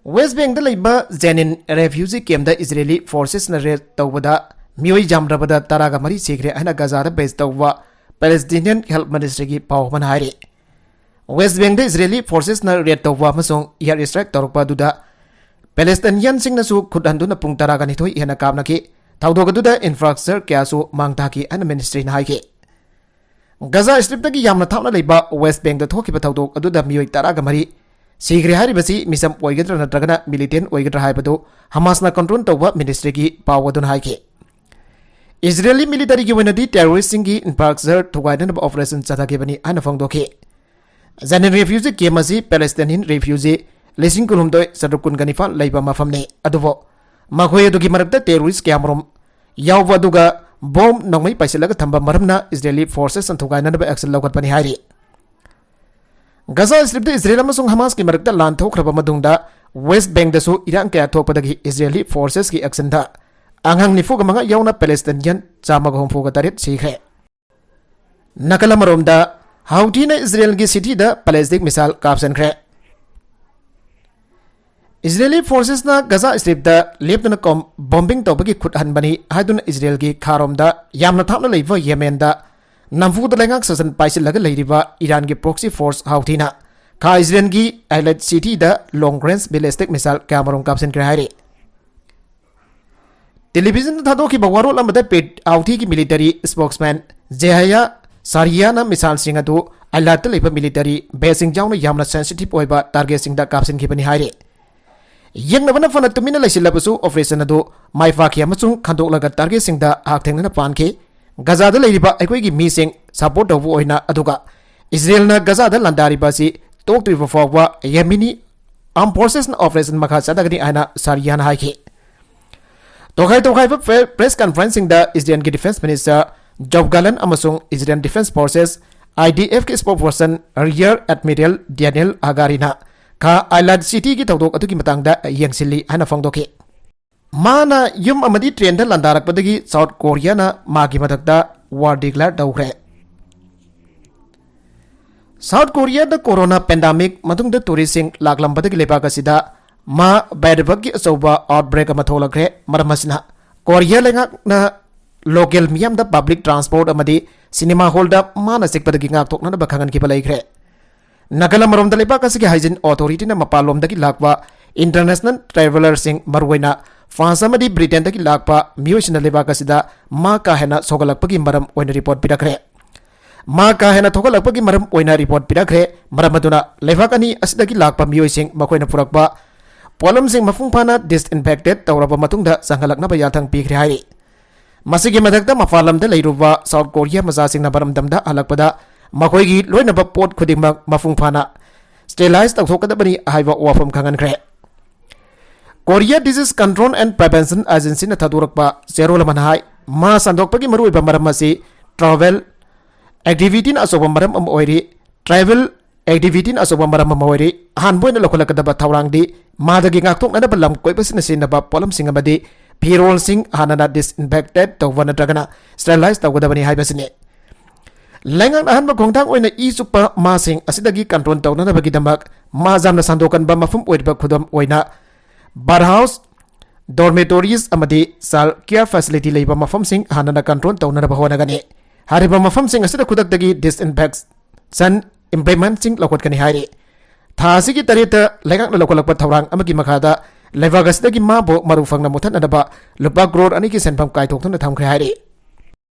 ꯋꯦꯁ ꯕꯦꯡꯗ ꯂꯩꯕ ꯖꯦꯅꯤꯟ ꯔꯦꯐ꯭ꯌꯨꯖꯤ ꯀꯦꯝꯗ ꯏꯖꯔꯦꯂꯤ ꯐꯣꯔꯁꯦꯁꯅ ꯔꯦꯗ ꯇꯧꯕꯗ ꯃꯤꯑꯣꯏ ꯌꯥꯝꯗ꯭ꯔꯕꯗ ꯇꯔꯥꯒ ꯃꯔꯤ ꯁꯤꯈ꯭ꯔꯦ ꯍꯥꯏꯅ ꯒꯥꯖꯥꯗ ꯕꯦꯖ ꯇꯧꯕ ꯄꯦꯂꯦꯁꯇꯤꯅꯤꯌꯟ ꯍꯦꯜꯊ ꯃꯤꯅꯤꯁꯇ꯭ꯔꯤꯒꯤ ꯄꯥꯎ ꯑꯃꯅ ꯍꯥꯏꯔꯤ꯫ ꯋꯦꯁ ꯕꯦꯡꯗ ꯏꯖꯔꯦꯂꯤ ꯐꯣꯔꯁꯦꯁꯅ ꯔꯦꯗ ꯇꯧꯕ ꯑꯃꯁꯨꯡ ꯑꯦꯌꯔ ꯏꯁꯇ꯭ꯔꯥꯏꯛ ꯇꯧꯔꯛꯄ ꯑꯗꯨꯗ ꯄꯦꯂꯦꯁꯇꯤꯅꯤꯌꯟꯁꯤꯡꯅꯁꯨ ꯈꯨꯠ ꯍꯟꯗꯨꯅ ꯄꯨꯡ ꯇꯔꯥꯒ ꯅꯤꯊꯣꯏ ꯍꯦꯟꯅ ꯀꯥꯞꯅꯈꯤ꯫ ꯊꯧꯗꯣꯛ ꯑꯗꯨꯗ ꯏꯟꯐ꯭ꯔꯥꯁ꯭ꯇ꯭ꯔꯛꯆꯔ ꯀꯌꯥꯁꯨ ꯃꯥꯡ ꯇꯥꯈꯤ ꯍꯥꯏꯅ ꯃꯤꯅꯤꯁꯇ꯭ꯔꯤꯅ ꯍꯥꯏꯈꯤ꯫ ꯒꯥꯖꯥ ꯁ꯭ꯇ꯭ꯔꯤꯞꯇꯒꯤ ꯌꯥꯝꯅ ꯊꯥꯞꯅ ꯂꯩꯕ ꯋꯦꯁ ꯕꯦꯡꯗ ꯊꯣꯛꯈꯤꯕ ꯊꯧꯗꯣꯛ ꯑꯗꯨꯗ ꯃꯤꯑꯣꯏ ꯇꯔꯥꯒ ꯃꯔꯤ ꯁꯤꯈ꯭ꯔꯦ ꯍꯥꯏꯔꯤꯕꯁꯤ ꯃꯤꯆꯝ ꯑꯣꯏꯒꯗ꯭ꯔꯥ ꯅꯠꯇ꯭ꯔꯒꯅ ꯃꯤꯂꯤꯇꯦꯟ ꯑꯣꯏꯒꯗ꯭ꯔꯥ ꯍꯥꯏꯕꯗꯨ ꯍꯃꯥꯁꯅ ꯀꯟꯇ꯭ꯔꯣꯜ ꯇꯧꯕ ꯃꯤꯅꯤꯁꯇ꯭ꯔꯤꯒꯤ ꯄꯥꯎ ꯑꯗꯨꯅ ꯍꯥꯏꯈꯤ꯫ ꯏꯖꯔꯦꯂꯤ ꯃꯤꯂꯤꯇꯔꯤꯒꯤ ꯑꯣꯏꯅꯗꯤ ꯇꯦꯔꯣꯔꯤꯁ꯭ꯠꯁꯤꯡꯒꯤ ꯏꯟꯐ꯭ꯔꯥꯁ꯭ꯇ꯭ꯔꯛꯆꯔ ꯊꯨꯒꯥꯏꯅꯅꯕ ꯑꯣꯄꯔꯦꯁꯟ ꯆꯠꯊꯈꯤꯕꯅꯤ ꯍꯥꯏꯅ ꯐꯣꯡꯗꯣꯛꯈꯤ꯫ ꯖꯦꯅꯤꯟ ꯔꯦꯐ꯭ꯌꯨꯖꯤ ꯀꯦꯝ ꯑꯁꯤ ꯄꯦꯂꯦꯁꯇꯤꯅꯤꯌꯟ ꯔꯦꯐ꯭ꯌꯨꯖꯤ ꯂꯤꯁꯤꯡ ꯀꯨꯟꯍꯨꯝꯗꯣꯏ ꯆꯥꯇ꯭ꯔꯨꯛ ꯀꯨꯟꯒ ꯅꯤꯄꯥꯟ ꯂꯩꯕ ꯃꯐꯝꯅꯤ꯫ ꯑꯗꯨꯕꯨ ꯃꯈꯣꯏ ꯑꯗꯨꯒꯤ ꯃꯔꯛꯇ ꯇꯦꯔꯣꯔꯤꯁ꯭ꯠ ꯀꯌꯥꯃꯔꯨꯝ ꯌꯥꯎꯕ ꯑꯗꯨꯒ ꯕꯣꯝ ꯅꯣꯡꯃꯩ ꯄꯥꯏꯁꯤꯜꯂꯒ ꯊꯝꯕ ꯃꯔꯝꯅ ꯏꯖꯔꯦꯂꯤ ꯐꯣꯔꯁꯦꯁꯅ ꯊꯨꯒꯥꯏꯅꯅꯕ ꯑꯦꯛꯁꯟ ꯂꯧꯈꯠꯄꯅꯤ ꯍꯥꯏꯔꯤ꯫ ꯒꯥꯖꯥ ꯁ꯭ꯇ꯭ꯔꯤꯞꯇ ꯏꯖꯔꯦꯜ ꯑꯃꯁꯨꯡ ꯍꯃꯥꯁꯀꯤ ꯃꯔꯛꯇ ꯂꯥꯟ ꯊꯣꯛꯈ꯭ꯔꯕ ꯃꯇꯨꯡꯗ ꯋꯦꯁ ꯕꯦꯡꯗꯁꯨ ꯏꯔꯥꯡ ꯀꯌꯥ ꯊꯣꯛꯄꯗꯒꯤ ꯏꯖꯔꯦꯂꯤ ꯐꯣꯔꯁꯦꯁꯀꯤ ꯑꯦꯛꯁꯟꯗ ꯑꯉꯥꯡ ꯅꯤꯐꯨꯒ ꯃꯉꯥ ꯌꯥꯎꯅ ꯄꯦꯂꯦꯁꯇꯤꯅꯤꯌꯟ ꯆꯥꯝꯃꯒ ꯍꯨꯝꯐꯨꯒ ꯇꯔꯦꯠ ꯁꯤꯈ꯭ꯔꯦ꯫ ꯅꯥꯀꯜ ꯑꯃꯔꯣꯝꯗ, ꯍꯥꯎꯊꯤꯅ ꯏꯖꯔꯦꯜꯒꯤ ꯁꯤꯇꯤꯗ ballistic missile ꯀꯥꯞꯁꯤꯟꯈ꯭ꯔꯦ꯫ Israeli ꯐꯣꯔꯁꯦꯁꯅ Gaza strip ꯂꯦꯞꯇꯅ ꯀꯣꯝ-, ꯕꯣꯝꯕꯤꯡ ꯇꯧꯕꯒꯤ ꯈꯨꯠ ꯍꯟꯕꯅꯤ ꯍꯥꯏꯗꯨꯅ ꯏꯖꯔꯦꯜꯒꯤ ꯈꯥꯔꯣꯝꯗ ꯌꯥꯝꯅ ꯊꯥꯞꯅ ꯂꯩꯕ ꯌꯦꯃꯦꯟꯗ ꯅꯝꯐꯨꯗ ꯂꯩꯉꯥꯛ ꯁꯥꯁꯟ ꯄꯥꯏꯁꯤꯜꯂꯒ ꯂꯩꯔꯤꯕ ꯏꯔꯥꯟꯒꯤ ꯄ꯭ꯔꯣꯛꯁꯤ ꯐꯣꯔꯁ ꯍꯥꯎꯊꯤꯅ ꯈꯥ ꯏꯖꯔꯦꯜꯒꯤ ꯑꯥꯏꯂꯦꯠ ꯁꯤꯇꯤꯗ ꯂꯣꯡ ꯔꯦꯟꯖ ꯕꯦꯂꯤꯁꯇꯤꯛ ꯃꯤꯁꯥꯏꯜ ꯀꯌꯥꯃꯔꯨꯝ ꯀꯥꯞꯁꯤꯟꯈ꯭ꯔꯦ ꯍꯥꯏꯔꯤ꯫ ꯇꯦꯂꯤꯚꯤꯖꯟꯗ ꯊꯥꯗꯣꯛꯈꯤꯕ ꯋꯥꯔꯣꯜ ꯑꯃꯗ ꯄꯦꯠ ꯍꯥꯎꯊꯤꯒꯤ ꯃꯤꯂꯤꯇꯔꯤ ꯁ꯭ꯄꯣꯛꯁꯃꯦꯟ ꯖꯦꯍꯌꯥ ꯁꯥꯔꯤꯌꯥꯅ ꯃꯤꯁꯥꯏꯜꯁꯤꯡ ꯑꯗꯨ ꯑꯥꯏꯂꯦꯠꯇ ꯂꯩꯕ ꯃꯤꯂꯤꯇꯔꯤ ꯕꯦꯁꯁꯤꯡ ꯌꯥꯎꯅ ꯌꯥꯝꯅ ꯁꯦꯟꯁꯤꯇꯤꯚ ꯑꯣꯏꯕ ꯇꯥꯔꯒꯦꯠꯁꯤꯡꯗ ꯀꯥꯞꯁꯤꯟꯈꯤꯕꯅꯤ ꯍꯥꯏꯔꯤ꯫ ꯌꯦꯡꯅꯕꯅ ꯐꯅ ꯇꯨꯃꯤꯟꯅ ꯂꯩꯁꯤꯜꯂꯕꯁꯨ, ꯑꯣꯄꯔꯦꯁꯟ ꯑꯗꯨ ꯃꯥꯏ ꯄꯥꯛꯈꯤ ꯑꯃꯁꯨꯡ ꯈꯟꯗꯣꯛꯂꯒ ꯇꯥꯔꯒꯦꯠꯁꯤꯡꯗ ꯍꯛꯊꯦꯡꯅꯅ ꯄꯥꯟꯈꯤ꯫ ꯒꯥꯖꯥꯗ ꯂꯩꯔꯤꯕ ꯑꯩꯈꯣꯏꯒꯤ ꯃꯤꯁꯤꯡ ꯁꯄꯣꯔꯠ ꯇꯧꯕ ꯑꯣꯏꯅ, ꯑꯗꯨꯒ ꯏꯖꯔꯦꯜꯅ ꯒꯥꯖꯥꯗ ꯂꯥꯟꯗꯥꯔꯤꯕ ꯑꯁꯤ ꯇꯣꯛꯇ꯭ꯔꯤꯕ ꯐꯥꯎꯕ ꯌꯦꯃꯤꯅꯤ ꯑꯥꯔꯝ ꯐꯣꯔꯁꯦꯁꯅ ꯑꯣꯄꯔꯦꯁꯟ ꯃꯈꯥ ꯆꯠꯊꯒꯅꯤ ꯍꯥꯏꯅ ꯁꯥꯔꯤꯌꯥꯅ ꯍꯥꯏꯈꯤ꯫ ꯇꯣꯈꯥꯏ ꯇꯣꯈꯥꯏꯕ ꯄ꯭ꯔꯦꯁ ꯀꯟꯐꯔꯦꯟꯁꯁꯤꯡꯗ ꯏꯖꯔꯦꯜꯒꯤ ꯗꯤꯐꯦꯟꯁ ꯃꯤꯅꯤꯁꯇꯔ ꯖꯣꯕ ꯒꯥꯂꯟ ꯑꯃꯁꯨꯡ ꯏꯖꯔꯦꯜ ꯗꯤꯐꯦꯟꯁ ꯐꯣꯔꯁꯦꯁ, IDF, ꯀꯤ ꯁ꯭ꯄꯣꯛꯁꯄꯔꯁꯟ ꯔꯤꯌꯔ ꯑꯦꯗꯃꯤꯔꯦꯜ ꯗꯦꯅꯤꯌꯦꯜ ꯍꯒꯥꯔꯤꯅ ꯈꯥ ꯑꯥꯏꯂꯥꯟ ꯁꯤꯇꯤꯒꯤ ꯊꯧꯗꯣꯛ ꯑꯗꯨꯒꯤ ꯃꯇꯥꯡꯗ ꯌꯦꯡꯁꯤꯜꯂꯤ ꯍꯥꯏꯅ ꯐꯣꯡꯗꯣꯛꯈꯤ꯫ ꯃꯥꯅ ꯌꯨꯝ ꯑꯃꯗꯤ ꯇ꯭ꯔꯦꯟꯗ ꯂꯥꯟꯗꯥꯔꯛꯄꯗꯒꯤ ꯁꯥꯎꯠ ꯀꯣꯔꯤꯌꯥꯅ ꯃꯥꯒꯤ ꯃꯊꯛꯇ ꯋꯥꯔ ꯗꯤꯀ꯭ꯂꯦꯌꯔ ꯇꯧꯈ꯭ꯔꯦ꯫ ꯁꯥꯎꯠ ꯀꯣꯔꯤꯌꯥꯗ ꯀꯣꯔꯣꯅꯥ ꯄꯦꯟꯗꯥꯃꯤꯛ ꯃꯇꯨꯡꯗ ꯇꯨꯔꯤꯁꯁꯤꯡ ꯂꯥꯛꯂꯝꯕꯗꯒꯤ ꯂꯩꯕꯥꯛ ꯑꯁꯤꯗ ꯃꯥ ꯕꯥꯏꯔꯕꯛꯀꯤ ꯑꯆꯧꯕ ꯑꯥꯎꯠꯕ꯭ꯔꯦꯛ ꯑꯃ ꯊꯣꯛꯂꯛꯈ꯭ꯔꯦ꯫ ꯃꯔꯝ ꯑꯁꯤꯅ ꯀꯣꯔꯤꯌꯥ ꯂꯩꯉꯥꯛꯅ ꯂꯣꯀꯦꯜ ꯃꯤꯌꯥꯝꯗ ꯄꯕ꯭ꯂꯤꯛ ꯇ꯭ꯔꯥꯟꯁꯄꯣꯔꯠ ꯑꯃꯗꯤ ꯁꯤꯅꯦꯃꯥ ꯍꯣꯜꯗ ꯃꯥꯅ ꯆꯤꯛꯄꯗꯒꯤ ꯉꯥꯛꯊꯣꯛꯅꯅꯕ ꯈꯪꯍꯟꯈꯤꯕ ꯂꯩꯈ꯭ꯔꯦ꯫ ꯅꯥꯒꯥꯂꯝ ꯑꯃꯔꯣꯝꯗ ꯂꯩꯕꯥꯛ ꯑꯁꯤꯒꯤ ꯍꯥꯏꯖꯤꯟ ꯑꯣꯊꯣꯔꯤꯇꯤꯅ ꯃꯄꯥꯟꯂꯣꯝꯗꯒꯤ ꯂꯥꯛꯄ ꯏꯟꯇꯔꯅꯦꯁꯅꯦꯜ ꯇ꯭ꯔꯦꯚꯦꯂꯔꯁꯤꯡ, ꯃꯔꯨꯑꯣꯏꯅ ꯐ꯭ꯔꯥꯟꯁ ꯑꯃꯗꯤ ꯕ꯭ꯔꯤꯇꯦꯟꯗꯒꯤ ꯂꯥꯛꯄ ꯃꯤꯑꯣꯏꯁꯤꯡꯅ ꯂꯩꯕꯥꯛ ꯑꯁꯤꯗ ꯃꯥ ꯀꯥ ꯍꯦꯟꯅ ꯁꯣꯛꯍꯜꯂꯛꯄꯒꯤ ꯃꯔꯝ ꯑꯣꯏꯅ ꯔꯤꯄꯣꯔꯠ ꯄꯤꯔꯛꯈ꯭ꯔꯦ꯫ ꯃꯥ ꯀꯥ ꯍꯦꯟꯅ ꯊꯣꯛꯍꯜꯂꯛꯄꯒꯤ ꯃꯔꯝ ꯑꯣꯏꯅ ꯔꯤꯄꯣꯔꯠ ꯄꯤꯔꯛꯈ꯭ꯔꯦ꯫ ꯃꯔꯝ ꯑꯗꯨꯅ ꯂꯩꯕꯥꯛ ꯑꯅꯤ ꯑꯁꯤꯗꯒꯤ ꯂꯥꯛꯄ ꯃꯤꯑꯣꯏꯁꯤꯡ ꯃꯈꯣꯏꯅ ꯄꯨꯔꯛꯄ ꯄꯣꯠꯂꯝꯁꯤꯡ ꯃꯄꯨꯡ ꯐꯥꯅ ꯗꯤꯁꯏꯟꯐꯦꯛꯇꯦꯠ ꯇꯧꯔꯕ ꯃꯇꯨꯡꯗ ꯆꯪꯍꯜꯂꯛꯅꯕ ꯌꯥꯊꯪ ꯄꯤꯈ꯭ꯔꯦ ꯍꯥꯏꯔꯤ꯫ ꯃꯁꯤꯒꯤ ꯃꯊꯛꯇ ꯃꯄꯥꯟ ꯂꯝꯗ ꯂꯩꯔꯨꯕ ꯁꯥꯎꯠ ꯀꯣꯔꯤꯌꯥ ꯃꯆꯥꯁꯤꯡꯅ ꯃꯔꯝꯗꯝꯗ ꯍꯜꯂꯛꯄꯗ ꯃꯈꯣꯏꯒꯤ ꯂꯣꯏꯅꯕ ꯄꯣꯠ ꯈꯨꯗꯤꯡꯃꯛ ꯃꯄꯨꯡ ꯐꯥꯅ ꯁ꯭ꯇꯦꯔꯤꯂꯥꯏꯖ ꯇꯧꯊꯣꯛꯀꯗꯕꯅꯤ ꯍꯥꯏꯕ ꯋꯥꯐꯝ ꯈꯪꯍꯟꯈ꯭ꯔꯦ꯫ Korea disease control and prevention ꯑꯦꯖꯦꯟꯁꯤꯅ ꯊꯥꯗꯣꯔꯛꯄ ꯆꯦꯔꯣꯜ ꯑꯃꯅ ꯍꯥꯏ, ꯃꯥ ꯁꯟꯗꯣꯛꯄꯒꯤ ꯃꯔꯨꯑꯣꯏꯕ ꯃꯔꯝ ꯑꯁꯤ ꯇ꯭ꯔꯥꯚꯦꯜ ꯑꯦꯛꯇꯤꯚꯤꯇꯤꯅ ꯑꯆꯧꯕ ꯃꯔꯝ ꯑꯃ ꯑꯣꯏꯔꯤ꯫ ꯇ꯭ꯔꯥꯚꯦꯜ ꯑꯦꯛꯇꯤꯚꯤꯇꯤꯅ ꯑꯆꯧꯕ ꯃꯔꯝ ꯑꯃ ꯑꯣꯏꯔꯤ꯫ ꯑꯍꯥꯟꯕ ꯑꯣꯏꯅ ꯂꯧꯈꯠꯂꯛꯀꯗꯕ ꯊꯧꯔꯥꯡꯗꯤ ꯃꯥꯗꯒꯤ ꯉꯥꯛꯊꯣꯛꯅꯅꯕ ꯂꯝ ꯀꯣꯏꯕꯁꯤꯡꯅ ꯁꯤꯖꯤꯟꯅꯕ ꯄꯣꯠꯂꯝꯁꯤꯡ ꯑꯃꯗꯤ ꯐꯤꯔꯣꯜꯁꯤꯡ ꯍꯥꯟꯅꯅ ꯗꯤꯁꯏꯟꯐꯦꯛꯇꯦꯠ ꯇꯧꯕ ꯅꯠꯇ꯭ꯔꯒꯅ ꯁ꯭ꯇꯦꯔꯤꯂꯥꯏꯖ ꯇꯧꯒꯗꯕꯅꯤ ꯍꯥꯏꯕꯁꯤꯅꯤ꯫ ꯂꯩꯉꯥꯛꯅ ꯑꯍꯥꯟꯕ ꯈꯣꯡꯊꯥꯡ ꯑꯣꯏꯅ ꯏ ꯆꯨꯞꯄ ꯃꯥꯁꯤꯡ ꯑꯁꯤꯗꯒꯤ ꯀꯟꯇ꯭ꯔꯣꯜ ꯇꯧꯅꯅꯕꯒꯤꯗꯃꯛ ꯃꯥ ꯌꯥꯝꯅ ꯁꯟꯗꯣꯛꯀꯟꯕ ꯃꯐꯝ ꯑꯣꯏꯔꯤꯕ ꯈꯨꯗꯝ ꯑꯣꯏꯅ ꯕꯥꯔ ꯍꯥꯎꯁ, ꯗꯣꯔꯃꯦꯇꯣꯔꯤꯁ ꯑꯃꯗꯤ ꯆꯥꯏꯜ ꯀꯤꯌꯔ ꯐꯦꯁꯤꯂꯤꯇꯤ ꯂꯩꯕ ꯃꯐꯝꯁꯤꯡ ꯍꯥꯟꯅꯅ ꯀꯟꯇ꯭ꯔꯣꯜ ꯇꯧꯅꯅꯕ ꯍꯣꯠꯅꯒꯅꯤ꯫ ꯍꯥꯏꯔꯤꯕ ꯃꯐꯝꯁꯤꯡ ꯑꯁꯤꯗ ꯈꯨꯗꯛꯇꯒꯤ ꯗꯤꯁꯏꯟꯐꯦꯛꯁꯟ ꯏꯝꯄ꯭ꯂꯤꯃꯦꯟꯠꯁꯤꯡ ꯂꯧꯈꯠꯀꯅꯤ ꯍꯥꯏꯔꯤ꯫ ꯊꯥ ꯑꯁꯤꯒꯤ ꯇꯔꯦꯠꯇ ꯂꯩꯉꯥꯛꯅ ꯂꯧꯈꯠꯂꯛꯄ ꯊꯧꯔꯥꯡ ꯑꯃꯒꯤ ꯃꯈꯥꯗ ꯂꯩꯕꯥꯛ ꯑꯁꯤꯗꯒꯤ ꯃꯥꯕꯨ ꯃꯔꯨ ꯐꯪꯅ ꯃꯨꯠꯊꯠꯅꯅꯕ ꯂꯨꯄꯥ ꯀ꯭ꯔꯣꯔ ꯑꯅꯤꯒꯤ ꯁꯦꯟꯐꯝ ꯀꯥꯏꯊꯣꯛꯇꯨꯅ ꯊꯝꯈ꯭ꯔꯦ ꯍꯥꯏꯔꯤ꯫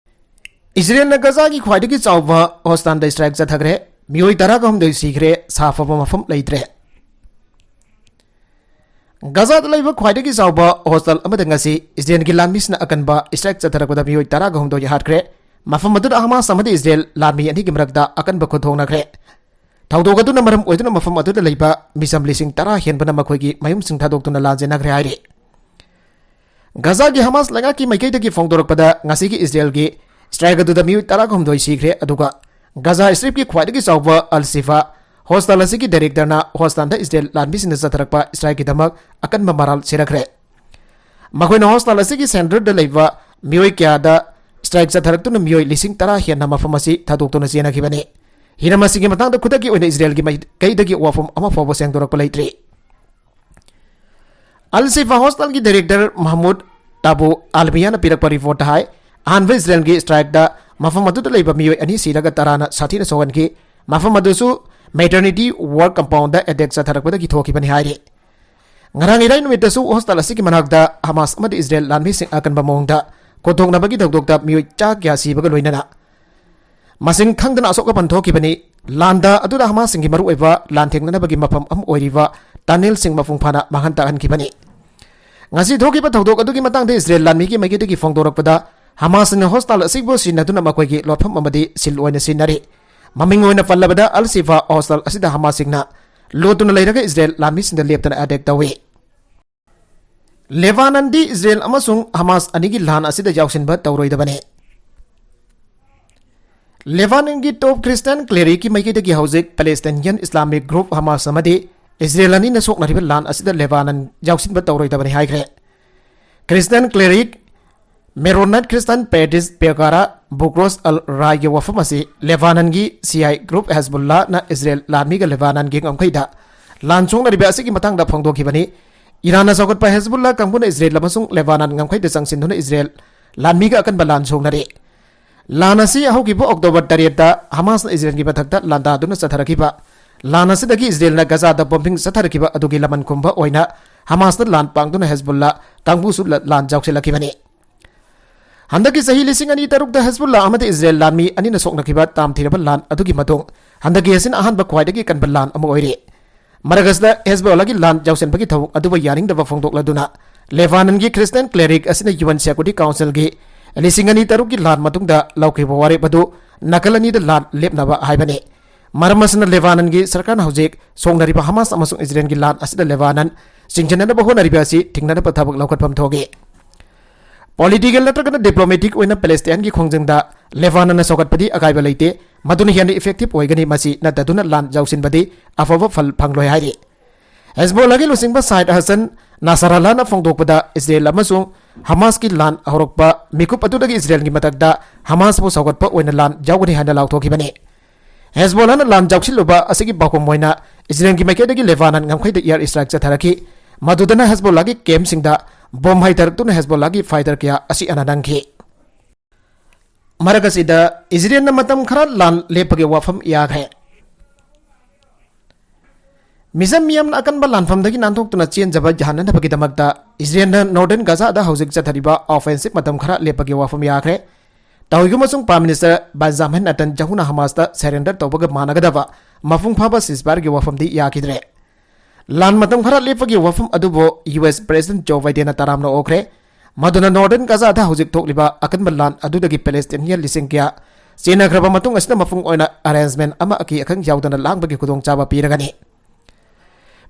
ꯏꯖꯔꯦꯜꯅ ꯒꯖꯥꯒꯤ ꯈ꯭ꯋꯥꯏꯗꯒꯤ ꯆꯥꯎꯕ ꯍꯣꯁꯄꯤꯇꯥꯜꯗ ꯁ꯭ꯇ꯭ꯔꯥꯏꯛ ꯆꯠꯊꯈ꯭ꯔꯦ꯫ ꯃꯤꯑꯣꯏ ꯇꯔꯥꯒ ꯍꯨꯝꯗꯣꯏ ꯁꯤꯈ꯭ꯔꯦ꯫ ꯁꯥꯐꯕ ꯃꯐꯝ ꯂꯩꯇ꯭ꯔꯦ꯫ ꯒꯖꯥꯗ ꯂꯩꯕ ꯈ꯭ꯋꯥꯏꯗꯒꯤ ꯆꯥꯎꯕ ꯍꯣꯁꯄꯤꯇꯥꯜ ꯑꯃꯗ ꯉꯁꯤ ꯏꯖꯔꯦꯜꯒꯤ ꯂꯥꯟꯃꯤꯁꯤꯡꯅ ꯑꯀꯟꯕ ꯁ꯭ꯇ꯭ꯔꯥꯏꯛ ꯆꯠꯊꯔꯛꯄꯗ ꯃꯤꯑꯣꯏ ꯇꯔꯥꯒ ꯍꯨꯝꯗꯣꯏ ꯍꯥꯠꯈ꯭ꯔꯦ꯫ ꯃꯐꯝ ꯑꯗꯨꯗ ꯍꯃꯥꯁ ꯑꯃꯗꯤ ꯏꯖꯔꯦꯜ ꯂꯥꯟꯃꯤ ꯑꯅꯤꯒꯤ ꯃꯔꯛꯇ ꯑꯀꯟꯕ ꯈꯨꯠꯊꯣꯛꯅꯈ꯭ꯔꯦ꯫ ꯊꯧꯗꯣꯛ ꯑꯗꯨꯅ ꯃꯔꯝ ꯑꯣꯏꯗꯨꯅ ꯃꯐꯝ ꯑꯗꯨꯗ ꯂꯩꯕ ꯃꯤꯆꯝ ꯂꯤꯁꯤꯡ ꯇꯔꯥ ꯍꯦꯟꯕꯅ ꯃꯈꯣꯏꯒꯤ ꯃꯌꯨꯝꯁꯤꯡ ꯊꯥꯗꯣꯛꯇꯨꯅ ꯂꯥꯟ ꯆꯦꯟꯅꯈ꯭ꯔꯦ ꯍꯥꯏꯔꯤ꯫ ꯒꯖꯥꯒꯤ ꯍꯃꯥꯁ ꯂꯩꯉꯥꯛꯀꯤ ꯃꯥꯏꯀꯩꯗꯒꯤ ꯐꯣꯡꯗꯣꯔꯛꯄꯗ, ꯉꯁꯤꯒꯤ ꯏꯁꯔꯦꯜꯒꯤ strike ꯑꯗꯨꯗ ꯃꯤꯑꯣꯏ ꯇꯔꯥꯍꯨꯝꯗꯣꯏ ꯁꯤꯈ꯭ꯔꯦ, ꯑꯗꯨꯒ ꯒꯖꯥ Stripꯀꯤ ꯈ꯭ꯋꯥꯏꯗꯒꯤ ꯆꯥꯎꯕ ꯑꯜ ꯁꯤꯐꯥ hostel ꯑꯁꯤꯒꯤ directorꯅ hostelꯗ ꯏꯁꯔꯦꯜ ꯂꯥꯟꯃꯤꯁꯤꯡꯅ ꯆꯠꯊꯔꯛꯄ strikeꯀꯤꯗꯃꯛ ꯑꯀꯟꯕ ꯃꯔꯥꯜ ꯁꯤꯔꯛꯈ꯭ꯔꯦ꯫ ꯃꯈꯣꯏꯅ hostel ꯑꯁꯤꯒꯤ centreꯗ ꯂꯩꯕ ꯃꯤꯑꯣꯏ ꯀꯌꯥꯗ strike ꯆꯠꯊꯔꯛꯇꯨꯅ ꯃꯤꯑꯣꯏ ꯂꯤꯁꯤꯡ ꯇꯔꯥ ꯍꯦꯟꯅ ꯃꯐꯝ ꯑꯁꯤ ꯊꯥꯗꯣꯛꯇꯨꯅ ꯆꯦꯟꯅꯈꯤꯕꯅꯤ꯫ ꯍꯤꯔꯝ ꯑꯁꯤꯒꯤ ꯃꯇꯥꯡꯗ ꯈꯨꯗꯛꯀꯤ ꯑꯣꯏꯅ ꯏꯁꯔꯦꯜꯒꯤ ꯃꯥꯏꯀꯩꯗꯒꯤ ꯋꯥꯐꯝ ꯑꯃ ꯐꯥꯎꯕ ꯁꯦꯡꯗꯣꯔꯛꯄ ꯂꯩꯇ꯭ꯔꯤ꯫ ꯑꯜ ꯁꯤꯐꯥ hostelꯒꯤ director ꯃꯍꯃꯨꯗ ꯇꯥꯕꯨ ꯑꯜꯃꯤꯌꯥꯅ ꯄꯤꯔꯛꯄ reportꯇ ꯍꯥꯏ, ꯑꯍꯥꯟꯕ ꯏꯁꯔꯦꯜꯒꯤ strikeꯇ ꯃꯐꯝ ꯑꯗꯨꯗ ꯂꯩꯕ ꯃꯤꯑꯣꯏ ꯑꯅꯤ ꯁꯤꯔꯒ ꯇꯔꯥꯅ ꯁꯥꯊꯤꯅ ꯁꯣꯛꯍꯟꯈꯤ꯫ ꯃꯐꯝ ꯑꯗꯨꯁꯨ maternity ward compoundꯗ attack ꯆꯠꯊꯔꯛꯄꯗꯒꯤ ꯊꯣꯛꯈꯤꯕꯅꯤ ꯍꯥꯏꯔꯤ꯫ ꯉꯔꯥꯡ ꯏꯔꯥꯏ ꯅꯨꯃꯤꯠꯇꯁꯨ hostel ꯑꯁꯤꯒꯤ ꯃꯅꯥꯛꯇ ꯍꯃꯥꯁ ꯑꯃꯗꯤ ꯏꯁꯔꯦꯜ ꯂꯥꯟꯃꯤꯁꯤꯡ ꯑꯀꯟꯕ ꯃꯑꯣꯡꯗ ꯀꯣꯊꯣꯛꯅꯕꯒꯤ ꯊꯧꯗꯣꯛꯇ ꯃꯤꯑꯣꯏ ꯆꯥ ꯀꯌꯥ ꯁꯤꯕꯒ ꯂꯣꯏꯅꯅ ꯃꯁꯤꯡ ꯈꯪꯗꯅ ꯑꯁꯣꯛ ꯑꯄꯟ ꯊꯣꯛꯈꯤꯕꯅꯤ꯫ ꯂꯥꯟꯗꯥ ꯑꯗꯨꯗ ꯍꯃꯥꯁꯁꯤꯡꯒꯤ ꯃꯔꯨꯑꯣꯏꯕ ꯂꯥꯟꯊꯦꯡꯅꯅꯕꯒꯤ ꯃꯐꯝ ꯑꯃ ꯑꯣꯏꯔꯤꯕ tunnelꯁꯤꯡ ꯃꯄꯨꯡ ꯐꯥꯅ ꯃꯥꯡꯍꯟ ꯇꯥꯛꯍꯟꯈꯤꯕꯅꯤ꯫ ꯉꯁꯤ ꯊꯣꯛꯈꯤꯕ ꯊꯧꯗꯣꯛ ꯑꯗꯨꯒꯤ ꯃꯇꯥꯡꯗ ꯏꯁꯔꯦꯜ ꯂꯥꯟꯃꯤꯒꯤ ꯃꯥꯏꯀꯩꯗꯒꯤ ꯐꯣꯡꯗꯣꯔꯛꯄꯗ, ꯍꯃꯥꯁꯅ hostel ꯑꯁꯤꯕꯨ ꯁꯤꯟꯅꯗꯨꯅ ꯃꯈꯣꯏꯒꯤ ꯂꯣꯠꯐꯝ ꯑꯃꯗꯤ ꯁꯤꯜ ꯑꯣꯏꯅ ꯁꯤꯖꯤꯟꯅꯔꯤ꯫ ꯃꯃꯤꯡ ꯑꯣꯏꯅ ꯄꯜꯂꯕꯗ, ꯑꯜ ꯁꯤꯐꯥ hostel ꯑꯁꯤꯗ ꯍꯃꯥꯁꯁꯤꯡꯅ ꯂꯣꯠꯇꯨꯅ ꯂꯩꯔꯒ ꯏꯁꯔꯦꯜ ꯂꯥꯟꯃꯤꯁꯤꯡꯗ ꯂꯦꯞꯇꯅ attack ꯇꯧꯏ꯫ ꯂꯦꯕꯥꯅꯟꯗꯤ ꯏꯁꯔꯦꯜ ꯑꯃꯁꯨꯡ ꯍꯃꯥꯁ ꯑꯅꯤꯒꯤ ꯂꯥꯟ ꯑꯁꯤꯗ ꯌꯥꯎꯁꯤꯟꯕ ꯇꯧꯔꯣꯏꯗꯕꯅꯤ꯫ ꯂꯦꯕꯥꯅꯟꯒꯤ top Christian clericꯀꯤ ꯃꯥꯏꯀꯩꯗꯒꯤ ꯍꯧꯖꯤꯛ Palestinian Islamic Group ꯍꯃꯥꯁ ꯑꯃꯗꯤ ꯏꯁꯔꯦꯜ ꯑꯅꯤꯅ ꯁꯣꯛꯅꯔꯤꯕ ꯂꯥꯟ ꯑꯁꯤꯗ ꯂꯦꯕꯥꯅꯟ ꯌꯥꯎꯁꯤꯟꯕ ꯇꯧꯔꯣꯏꯗꯕꯅꯤ ꯍꯥꯏꯈ꯭ꯔꯦ꯫ Christian cleric Maronite Christian Patrice Pekara Bugros al Raiꯒꯤ ꯋꯥꯐꯝ ꯑꯁꯤ ꯂꯦꯕꯥꯅꯟꯒꯤ Shia group ꯍꯦꯖꯕꯨꯜꯂꯥꯅ ꯏꯁꯔꯦꯜ ꯂꯥꯟꯃꯤꯒ ꯂꯦꯕꯥꯅꯟꯒꯤ ꯉꯝꯈꯩꯗ ꯂꯥꯟ ꯁꯣꯛꯅꯔꯤꯕ ꯑꯁꯤꯒꯤ ꯃꯇꯥꯡꯗ ꯐꯣꯡꯗꯣꯛꯈꯤꯕꯅꯤ꯫ ꯏꯔꯥꯟꯅ ꯆꯥꯎꯈꯠꯄ ꯍꯦꯖꯕꯨꯜꯂꯥ ꯀꯥꯡꯕꯨꯅ ꯏꯁꯔꯦꯜ ꯑꯃꯁꯨꯡ ꯂꯦꯕꯥꯅꯟ ꯉꯝꯈꯩꯗ ꯆꯪꯁꯤꯟꯗꯨꯅ ꯏꯁꯔꯦꯜ ꯂꯥꯟꯃꯤꯒ ꯑꯀꯟꯕ ꯂꯥꯟ ꯁꯣꯛꯅꯔꯤ꯫ ꯂꯥꯟ ꯑꯁꯤ ꯍꯧꯈꯤꯕ October ꯇꯔꯦꯠꯇ ꯍꯃꯥꯁꯅ ꯏꯁꯔꯦꯜꯒꯤ ꯃꯊꯛꯇ ꯂꯥꯟꯗꯥꯗꯨꯅ ꯆꯠꯊꯔꯛꯈꯤꯕ ꯂꯥꯟ ꯑꯁꯤꯗꯒꯤ ꯏꯁꯔꯦꯜꯅ ꯒꯖꯥꯗ bombing ꯆꯠꯊꯔꯛꯈꯤꯕ ꯑꯗꯨꯒꯤ ꯂꯃꯟ ꯈꯨꯝꯕ ꯑꯣꯏꯅ ꯍꯃꯥꯁꯅ ꯂꯥꯟ ꯄꯥꯡꯗꯨꯅ ꯍꯦꯖꯕꯨꯜꯂꯥ ꯀꯥꯡꯕꯨꯁꯨ ꯂ-, ꯂꯥꯟ ꯌꯥꯎꯁꯤꯜꯂꯛꯈꯤꯕꯅꯤ꯫ ꯍꯟꯗꯛꯀꯤ ꯆꯍꯤ ꯂꯤꯁꯤꯡ ꯑꯅꯤ ꯇꯔꯨꯛꯇ ꯍꯦꯖꯕꯨꯜꯂꯥ ꯑꯃꯗꯤ ꯏꯁꯔꯦꯜ ꯂꯥꯟꯃꯤ ꯑꯅꯤꯅ ꯁꯣꯛꯅꯈꯤꯕ ꯇꯥꯝꯊꯤꯔꯕ ꯂꯥꯟ ꯑꯗꯨꯒꯤ ꯃꯇꯨꯡ ꯍꯟꯗꯛꯀꯤ ꯑꯁꯤꯅ ꯑꯍꯥꯟꯕ ꯈ꯭ꯋꯥꯏꯗꯒꯤ ꯀꯟꯕ ꯂꯥꯟ ꯑꯃ ꯑꯣꯏꯔꯤ꯫ ꯃꯔꯛ ꯑꯁꯤꯗ ꯍꯦꯖꯕꯣꯂꯥꯒꯤ ꯂꯥꯟ ꯌꯥꯎꯁꯤꯟꯕꯒꯤ ꯊꯧꯑꯣꯡ ꯑꯗꯨꯕꯨ ꯌꯥꯅꯤꯡꯗꯕ ꯐꯣꯡꯗꯣꯛꯂꯗꯨꯅ ꯂꯦꯕꯥꯅꯟꯒꯤ Christian cleric ꯑꯁꯤꯅ UN Security Councilꯒꯤ ꯂꯤꯁꯤꯡ ꯑꯅꯤ ꯇꯔꯨꯛꯀꯤ ꯂꯥꯟ ꯃꯇꯨꯡꯗ ꯂꯧꯈꯤꯕ ꯋꯥꯔꯦꯞ ꯑꯗꯨ ꯅꯥꯀꯜ ꯑꯅꯤꯗ ꯂꯥꯟ ꯂꯦꯞꯅꯕ ꯍꯥꯏꯕꯅꯤ꯫ ꯃꯔꯝ ꯑꯁꯤꯅ ꯂꯦꯕꯥꯅꯟꯒꯤ ꯁꯔꯀꯥꯔꯅ ꯍꯧꯖꯤꯛ ꯁꯣꯛꯅꯔꯤꯕ ꯍꯃꯥꯁ ꯑꯃꯁꯨꯡ ꯏꯁꯔꯦꯜꯒꯤ ꯂꯥꯟ ꯑꯁꯤꯗ ꯂꯦꯕꯥꯅꯟ ꯆꯤꯡꯁꯤꯟꯅꯅꯕ ꯍꯣꯠꯅꯔꯤꯕ ꯑꯁꯤ ꯊꯤꯡꯅꯅꯕ ꯊꯕꯛ ꯂꯧꯈꯠꯐꯝ ꯊꯣꯛꯏ꯫ Political ꯅꯠꯇ꯭ꯔꯒꯅ diplomatic ꯑꯣꯏꯅ ꯄꯦꯂꯦꯁꯇꯥꯏꯟꯒꯤ ꯈꯣꯡꯖꯪꯗ ꯂꯦꯕꯥꯅꯟꯅ ꯁꯧꯒꯠꯄꯗꯤ ꯑꯀꯥꯏꯕ ꯂꯩꯇꯦ, ꯃꯗꯨꯅ ꯍꯦꯟꯅ effective ꯑꯣꯏꯒꯅꯤ꯫ ꯃꯁꯤ ꯅꯠꯇꯗꯨꯅ ꯂꯥꯟ ꯌꯥꯎꯁꯤꯟꯕꯗꯤ ꯑꯐꯕ ꯐꯜ ꯐꯪꯂꯣꯏ ꯍꯥꯏꯔꯤ꯫ ꯍꯦꯖꯕꯣꯜꯂꯥꯒꯤ ꯂꯨꯆꯤꯡꯕ ꯁꯥꯏꯗ ꯍꯁꯟ ꯅꯥꯁꯔꯥꯂꯥꯅ ꯐꯣꯡꯗꯣꯛꯄꯗ, ꯏꯖꯔꯦꯜ ꯑꯃꯁꯨꯡ ꯍꯃꯥꯁꯀꯤ ꯂꯥꯟ ꯍꯧꯔꯛꯄ ꯃꯤꯀꯨꯞ ꯑꯗꯨꯗꯒꯤ ꯏꯖꯔꯦꯜꯒꯤ ꯃꯊꯛꯇ ꯍꯃꯥꯁꯄꯨ ꯁꯧꯒꯠꯄ ꯑꯣꯏꯅ ꯂꯥꯟ ꯌꯥꯎꯒꯅꯤ ꯍꯥꯏꯅ ꯂꯥꯎꯊꯣꯛꯈꯤꯕꯅꯤ꯫ ꯍꯦꯖꯕꯣꯜꯂꯥꯅ ꯂꯥꯟ ꯌꯥꯎꯁꯤꯜꯂꯨꯕ ꯑꯁꯤꯒꯤ ꯄꯥꯎꯈꯨꯝ ꯑꯣꯏꯅ ꯏꯖꯔꯦꯜꯒꯤ ꯃꯥꯏꯀꯩꯗꯒꯤ ꯂꯦꯕꯥꯅꯟ ꯉꯝꯈꯩꯗ air strike ꯆꯠꯊꯔꯛꯈꯤ꯫ ꯃꯗꯨꯗꯅ ꯍꯦꯖꯕꯣꯜꯂꯥꯒꯤ campꯁꯤꯡꯗ ꯕꯣꯝ ꯍꯩꯊꯔꯛꯇꯨꯅ ꯍꯦꯖꯕꯣꯜꯂꯥꯒꯤ fighter ꯀꯌꯥ ꯑꯁꯤ ꯑꯅꯥ ꯅꯪꯈꯤ꯫ ꯃꯔꯛ ꯑꯁꯤꯗ ꯏꯖꯔꯦꯜꯅ ꯃꯇꯝ ꯈꯔ ꯂꯥꯟ ꯂꯦꯞꯄꯒꯤ ꯋꯥꯐꯝ ꯌꯥꯈ꯭ꯔꯦ꯫ ꯃꯤꯆꯝ ꯃꯤꯌꯥꯝꯅ ꯑꯀꯟꯕ ꯂꯥꯟꯐꯝꯗꯒꯤ ꯅꯥꯟꯊꯣꯛꯇꯨꯅ ꯆꯦꯟꯖꯕ ꯌꯥꯍꯟꯅꯅꯕꯒꯤꯗꯃꯛꯇ ꯏꯖꯔꯦꯜꯅ Northern Gazaꯗ ꯍꯧꯖꯤꯛ ꯆꯠꯊꯔꯤꯕ offensive ꯃꯇꯝ ꯈꯔ ꯂꯦꯞꯄꯒꯤ ꯋꯥꯐꯝ ꯌꯥꯈ꯭ꯔꯦ꯫ ꯇꯧꯏꯒꯨꯝꯕꯁꯨꯡ Prime Minister Benjamin Netanyahuꯅ ꯍꯃꯥꯁꯇ surrender ꯇꯧꯕꯒ ꯃꯥꯟꯅꯒꯗꯕ ꯃꯄꯨꯡ ꯐꯥꯕ ceasefireꯒꯤ ꯋꯥꯐꯝꯗꯤ ꯌꯥꯈꯤꯗ꯭ꯔꯦ꯫ ꯂꯥꯟ ꯃꯇꯝ ꯈꯔ ꯂꯦꯞꯄꯒꯤ ꯋꯥꯐꯝ ꯑꯗꯨꯕꯨ U S President Joe Bidenꯅ ꯇꯔꯥꯝꯅ ꯑꯣꯛꯈ꯭ꯔꯦ꯫ ꯃꯗꯨꯅ Northern Gazaꯗ ꯍꯧꯖꯤꯛ ꯊꯣꯛꯂꯤꯕ ꯑꯀꯟꯕ ꯂꯥꯟ ꯑꯗꯨꯗꯒꯤ Palestinian ꯂꯤꯁꯤꯡ ꯀꯌꯥ ꯆꯦꯟꯅꯈ꯭ꯔꯕ ꯃꯇꯨꯡ ꯑꯁꯤꯗ ꯃꯄꯨꯡ ꯑꯣꯏꯅ arrangement ꯑꯃ ꯑꯀꯤ ꯑꯈꯪ ꯌꯥꯎꯗꯅ ꯂꯥꯡꯕꯒꯤ ꯈꯨꯗꯣꯡꯆꯥꯕ ꯄꯤꯔꯒꯅꯤ꯫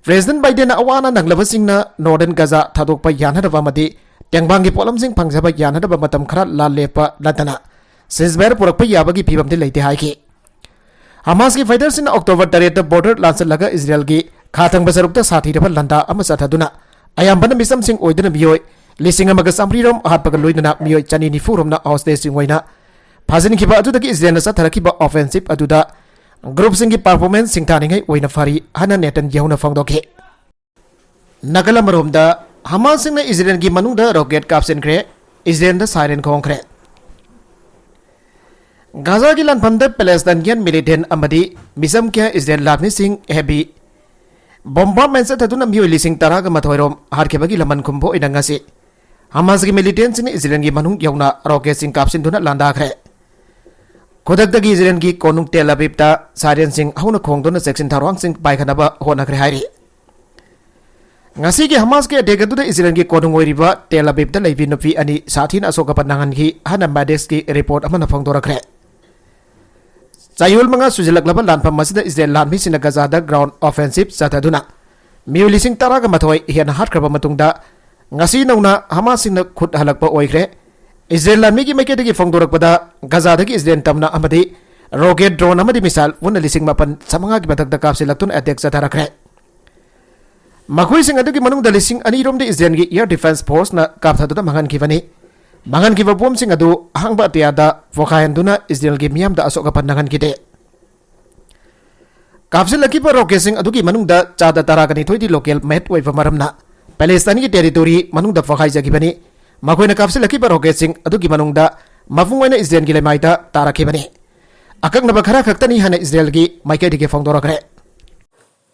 President Bidenꯅ ꯑꯋꯥ ꯑꯅꯥ ꯅꯪꯂꯕꯁꯤꯡꯅ Northern Gaza ꯊꯥꯗꯣꯛꯄ ꯌꯥꯅꯅꯕ ꯑꯃꯗꯤ ꯇꯦꯡꯕꯥꯡꯒꯤ ꯄꯣꯠꯂꯝꯁꯤꯡ ꯐꯪꯖꯕ ꯌꯥꯅꯅꯕ ꯃꯇꯝ ꯈꯔ ꯂꯥꯟ ꯂꯦꯞꯄ ꯅꯠꯇꯅ ceasefire ꯄꯨꯔꯛꯄ ꯌꯥꯕꯒꯤ ꯐꯤꯕꯝꯗꯤ ꯂꯩꯇꯦ ꯍꯥꯏꯈꯤ꯫ ꯍꯃꯥꯁꯀꯤ fighterꯁꯤꯡꯅ October ꯇꯔꯦꯠꯇ border ꯂꯥꯟꯁꯤꯜꯂꯒ ꯏꯖꯔꯦꯜꯒꯤ ꯈꯥ ꯊꯪꯕ ꯁꯔꯨꯛꯇ ꯁꯥꯊꯤꯔꯕ ꯂꯥꯟꯗꯥ ꯑꯃ ꯆꯠꯊꯗꯨꯅ ꯑꯌꯥꯝꯕꯅ ꯃꯤꯆꯝꯁꯤꯡ ꯑꯣꯏꯗꯨꯅ ꯃꯤꯑꯣꯏ ꯂꯤꯁꯤꯡ ꯑꯃꯒ ꯆꯥꯃꯔꯤ ꯔꯣꯝ ꯍꯥꯠꯄꯒ ꯂꯣꯏꯅꯅ ꯃꯤꯑꯣꯏ ꯆꯅꯤ ꯅꯤꯐꯨ ꯔꯣꯝꯅ hostageꯁꯤꯡ ꯑꯣꯏꯅ ꯐꯥꯖꯤꯟꯈꯤꯕ ꯑꯗꯨꯗꯒꯤ ꯏꯖꯔꯦꯜꯅ ꯆꯠꯊꯔꯛꯈꯤꯕ offensive ꯑꯗꯨꯗ groupꯁꯤꯡꯒꯤ performance ꯁꯤꯡꯊꯥꯅꯤꯡꯉꯥꯏ ꯑꯣꯏꯅ ꯐꯔꯤ ꯍꯥꯏꯅ ꯅꯦꯇꯟꯌꯥꯍꯨꯅ ꯐꯣꯡꯗꯣꯛꯈꯤ꯫ ꯅꯥꯀꯜ ꯑꯃꯔꯣꯝꯗ ꯍꯃꯥꯁꯁꯤꯡꯅ ꯏꯖꯔꯦꯜꯒꯤ ꯃꯅꯨꯡꯗ rocket ꯀꯥꯞꯁꯤꯟꯈ꯭ꯔꯦ, ꯏꯖꯔꯦꯜꯗ siren ꯈꯣꯡꯈ꯭ꯔꯦ꯫ ꯒꯥꯖꯥꯒꯤ ꯂꯥꯟꯐꯝꯗ Palestinian militant ꯑꯃꯗꯤ ꯃꯤꯆꯝ ꯀꯌꯥ ꯏꯖꯔꯦꯜ ꯂꯥꯟꯃꯤꯁꯤꯡ heavy bombardment ꯆꯠꯊꯗꯨꯅ ꯃꯤꯑꯣꯏ ꯂꯤꯁꯤꯡ ꯇꯔꯥꯒ ꯃꯥꯊꯣꯏ ꯔꯣꯝ ꯍꯥꯠꯈꯤꯕꯒꯤ ꯂꯃꯟ ꯈꯨꯝꯕ ꯑꯣꯏꯅ ꯉꯁꯤ ꯍꯃꯥꯁꯀꯤ militantꯁꯤꯡꯅ ꯏꯖꯔꯦꯜꯒꯤ ꯃꯅꯨꯡ ꯌꯧꯅ rocketꯁꯤꯡ ꯀꯥꯞꯁꯤꯟꯗꯨꯅ ꯂꯥꯟꯗꯥꯈ꯭ꯔꯦ꯫ ꯈꯨꯗꯛꯇꯒꯤ ꯏꯖꯔꯦꯜꯒꯤ ꯀꯣꯅꯨꯡ ꯇꯦꯜ ꯑꯕꯤꯕꯇ sirenꯁꯤꯡ ꯍꯧꯅ ꯈꯣꯡꯗꯨꯅ ꯆꯦꯛꯁꯤꯟ ꯊꯧꯔꯥꯡꯁꯤꯡ ꯄꯥꯏꯈꯠꯅꯕ ꯍꯣꯠꯅꯈ꯭ꯔꯦ ꯍꯥꯏꯔꯤ꯫ ꯉꯁꯤꯒꯤ ꯍꯃꯥꯁꯀꯤ attack ꯑꯗꯨꯗ ꯏꯖꯔꯦꯜꯒꯤ ꯀꯣꯅꯨꯡ ꯑꯣꯏꯔꯤꯕ ꯇꯦꯜ ꯑꯕꯤꯕꯇ ꯂꯩꯕꯤ ꯅꯨꯄꯤ ꯑꯅꯤ ꯁꯥꯊꯤꯅ ꯑꯁꯣꯛ ꯑꯄꯟ ꯅꯪꯍꯟꯈꯤ ꯍꯥꯏꯅ medicsꯀꯤ report ꯑꯃꯅ ꯐꯣꯡꯗꯣꯔꯛꯈ꯭ꯔꯦ꯫ ꯆꯌꯣꯜ ꯃꯉꯥ ꯁꯨꯖꯤꯜꯂꯛꯂꯕ ꯂꯥꯟꯐꯝ ꯑꯁꯤꯗ ꯏꯖꯔꯦꯜ ꯂꯥꯟꯃꯤꯁꯤꯡꯅ ꯒꯖꯥꯗ ground offensive ꯆꯠꯊꯗꯨꯅ ꯃꯤꯑꯣꯏ ꯂꯤꯁꯤꯡ ꯇꯔꯥꯒ ꯃꯥꯊꯣꯏ ꯍꯦꯟꯅ ꯍꯥꯠꯈ꯭ꯔꯕ ꯃꯇꯨꯡꯗ ꯉꯁꯤ ꯅꯧꯅ ꯍꯃꯥꯁꯁꯤꯡꯅ ꯈꯨꯠ ꯍꯜꯂꯛꯄ ꯑꯣꯏꯈ꯭ꯔꯦ꯫ ꯏꯁꯔꯦꯜ ꯂꯥꯟꯃꯤꯒꯤ ꯃꯥꯏꯀꯩꯗꯒꯤ ꯐꯣꯡꯗꯣꯔꯛꯄꯗ ꯒꯖꯥꯗꯒꯤ ꯏꯁꯔꯦꯜ ꯇꯝꯅ ꯑꯃꯗꯤ ꯔꯣꯀꯦꯠ, ꯗ꯭ꯔꯣꯟ ꯑꯃꯗꯤ ꯃꯤꯁꯥꯏꯜ ꯄꯨꯟꯅ ꯂꯤꯁꯤꯡ ꯃꯥꯄꯟ ꯆꯥꯃꯉꯥꯒꯤ ꯃꯊꯛꯇ ꯀꯥꯞꯁꯤꯜꯂꯛꯇꯨꯅ ꯑꯦꯇꯦꯛ ꯆꯠꯊꯔꯛꯈ꯭ꯔꯦ꯫ ꯃꯈꯣꯏꯁꯤꯡ ꯑꯗꯨꯒꯤ ꯃꯅꯨꯡꯗ ꯂꯤꯁꯤꯡ ꯑꯅꯤ ꯔꯣꯝꯗꯤ ꯏꯁꯔꯦꯜꯒꯤ Air Defense Force ꯅ ꯀꯥꯞꯊꯗꯨꯅ ꯃꯥꯡꯍꯟꯈꯤꯕꯅꯤ꯫ ꯃꯥꯡꯍꯟꯈꯤꯕ ꯕꯣꯝꯁꯤꯡ ꯑꯗꯨ ꯑꯍꯥꯡꯕ ꯑꯇꯤꯌꯥꯗ ꯄꯣꯈꯥꯏꯍꯟꯗꯨꯅ ꯏꯁꯔꯦꯜꯒꯤ ꯃꯤꯌꯥꯝꯗ ꯑꯁꯣꯛ ꯑꯄꯟ ꯅꯪꯍꯟꯈꯤꯗꯦ꯫ ꯀꯥꯞꯁꯤꯜꯂꯛꯈꯤꯕ ꯔꯣꯀꯦꯠꯁꯤꯡ ꯑꯗꯨꯒꯤ ꯃꯅꯨꯡꯗ ꯆꯥꯗ ꯇꯔꯥꯒ ꯅꯤꯊꯣꯏꯗꯤ ꯂꯣꯀꯦꯜ ꯃꯦꯗ ꯑꯣꯏꯕ ꯃꯔꯝꯅ ꯄꯦꯂꯦꯁꯇꯥꯏꯟꯒꯤ ꯇꯦꯔꯤꯇꯣꯔꯤ ꯃꯅꯨꯡꯗ ꯄꯣꯈꯥꯏꯖꯈꯤꯕꯅꯤ꯫ ꯃꯈꯣꯏꯅ ꯀꯥꯞꯁꯤꯜꯂꯛꯈꯤꯕ ꯔꯣꯀꯦꯠꯁꯤꯡ ꯑꯗꯨꯒꯤ ꯃꯅꯨꯡꯗ ꯃꯄꯨꯡ ꯑꯣꯏꯅ ꯏꯁꯔꯦꯜꯒꯤ ꯂꯩꯃꯥꯏꯗ ꯇꯥꯔꯛꯈꯤꯕꯅꯤ꯫ ꯑꯀꯛꯅꯕ ꯈꯔ ꯈꯛꯇꯅꯤ ꯍꯥꯏꯅ ꯏꯁꯔꯦꯜꯒꯤ ꯃꯥꯏꯀꯩꯗꯒꯤ ꯐꯣꯡꯗꯣꯔꯛꯈ꯭ꯔꯦ꯫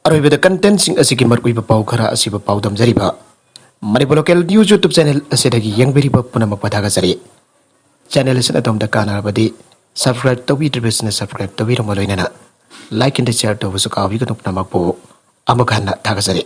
ꯑꯔꯣꯏꯕꯗ ꯀꯟꯇꯦꯟꯁꯤꯡ ꯑꯁꯤꯒꯤ ꯃꯔꯨꯑꯣꯏꯕ ꯄꯥꯎ ꯈꯔ ꯑꯁꯤꯕꯨ ꯄꯥꯎꯗꯝꯖꯔꯤꯕ Manipur local news YouTube channel ꯑꯁꯤꯗꯒꯤ ꯌꯦꯡꯕꯤꯔꯤꯕ ꯄꯨꯝꯅꯃꯛꯄꯨ ꯊꯥꯒꯠꯆꯔꯤ꯫ ꯆꯦꯅꯦꯜ ꯑꯁꯤꯅ ꯑꯗꯣꯝꯗ ꯀꯥꯟꯅꯔꯕꯗꯤ ꯁꯕꯁꯀ꯭ꯔꯥꯏꯕ ꯇꯧꯕꯤꯗ꯭ꯔꯤꯕꯁꯤꯅ ꯁꯕꯁꯀ꯭ꯔꯥꯏꯕ ꯇꯧꯕꯤꯔꯝꯕ ꯂꯣꯏꯅꯅ ꯂꯥꯏꯛ ꯑꯦꯟ ꯁꯤꯌꯔ ꯇꯧꯕꯁꯨ ꯀꯥꯎꯕꯤꯒꯅꯨ꯫ ꯄꯨꯝꯅꯃꯛꯄꯨ ꯑꯃꯨꯛ ꯍꯟꯅ ꯊꯥꯒꯠꯆꯔꯤ꯫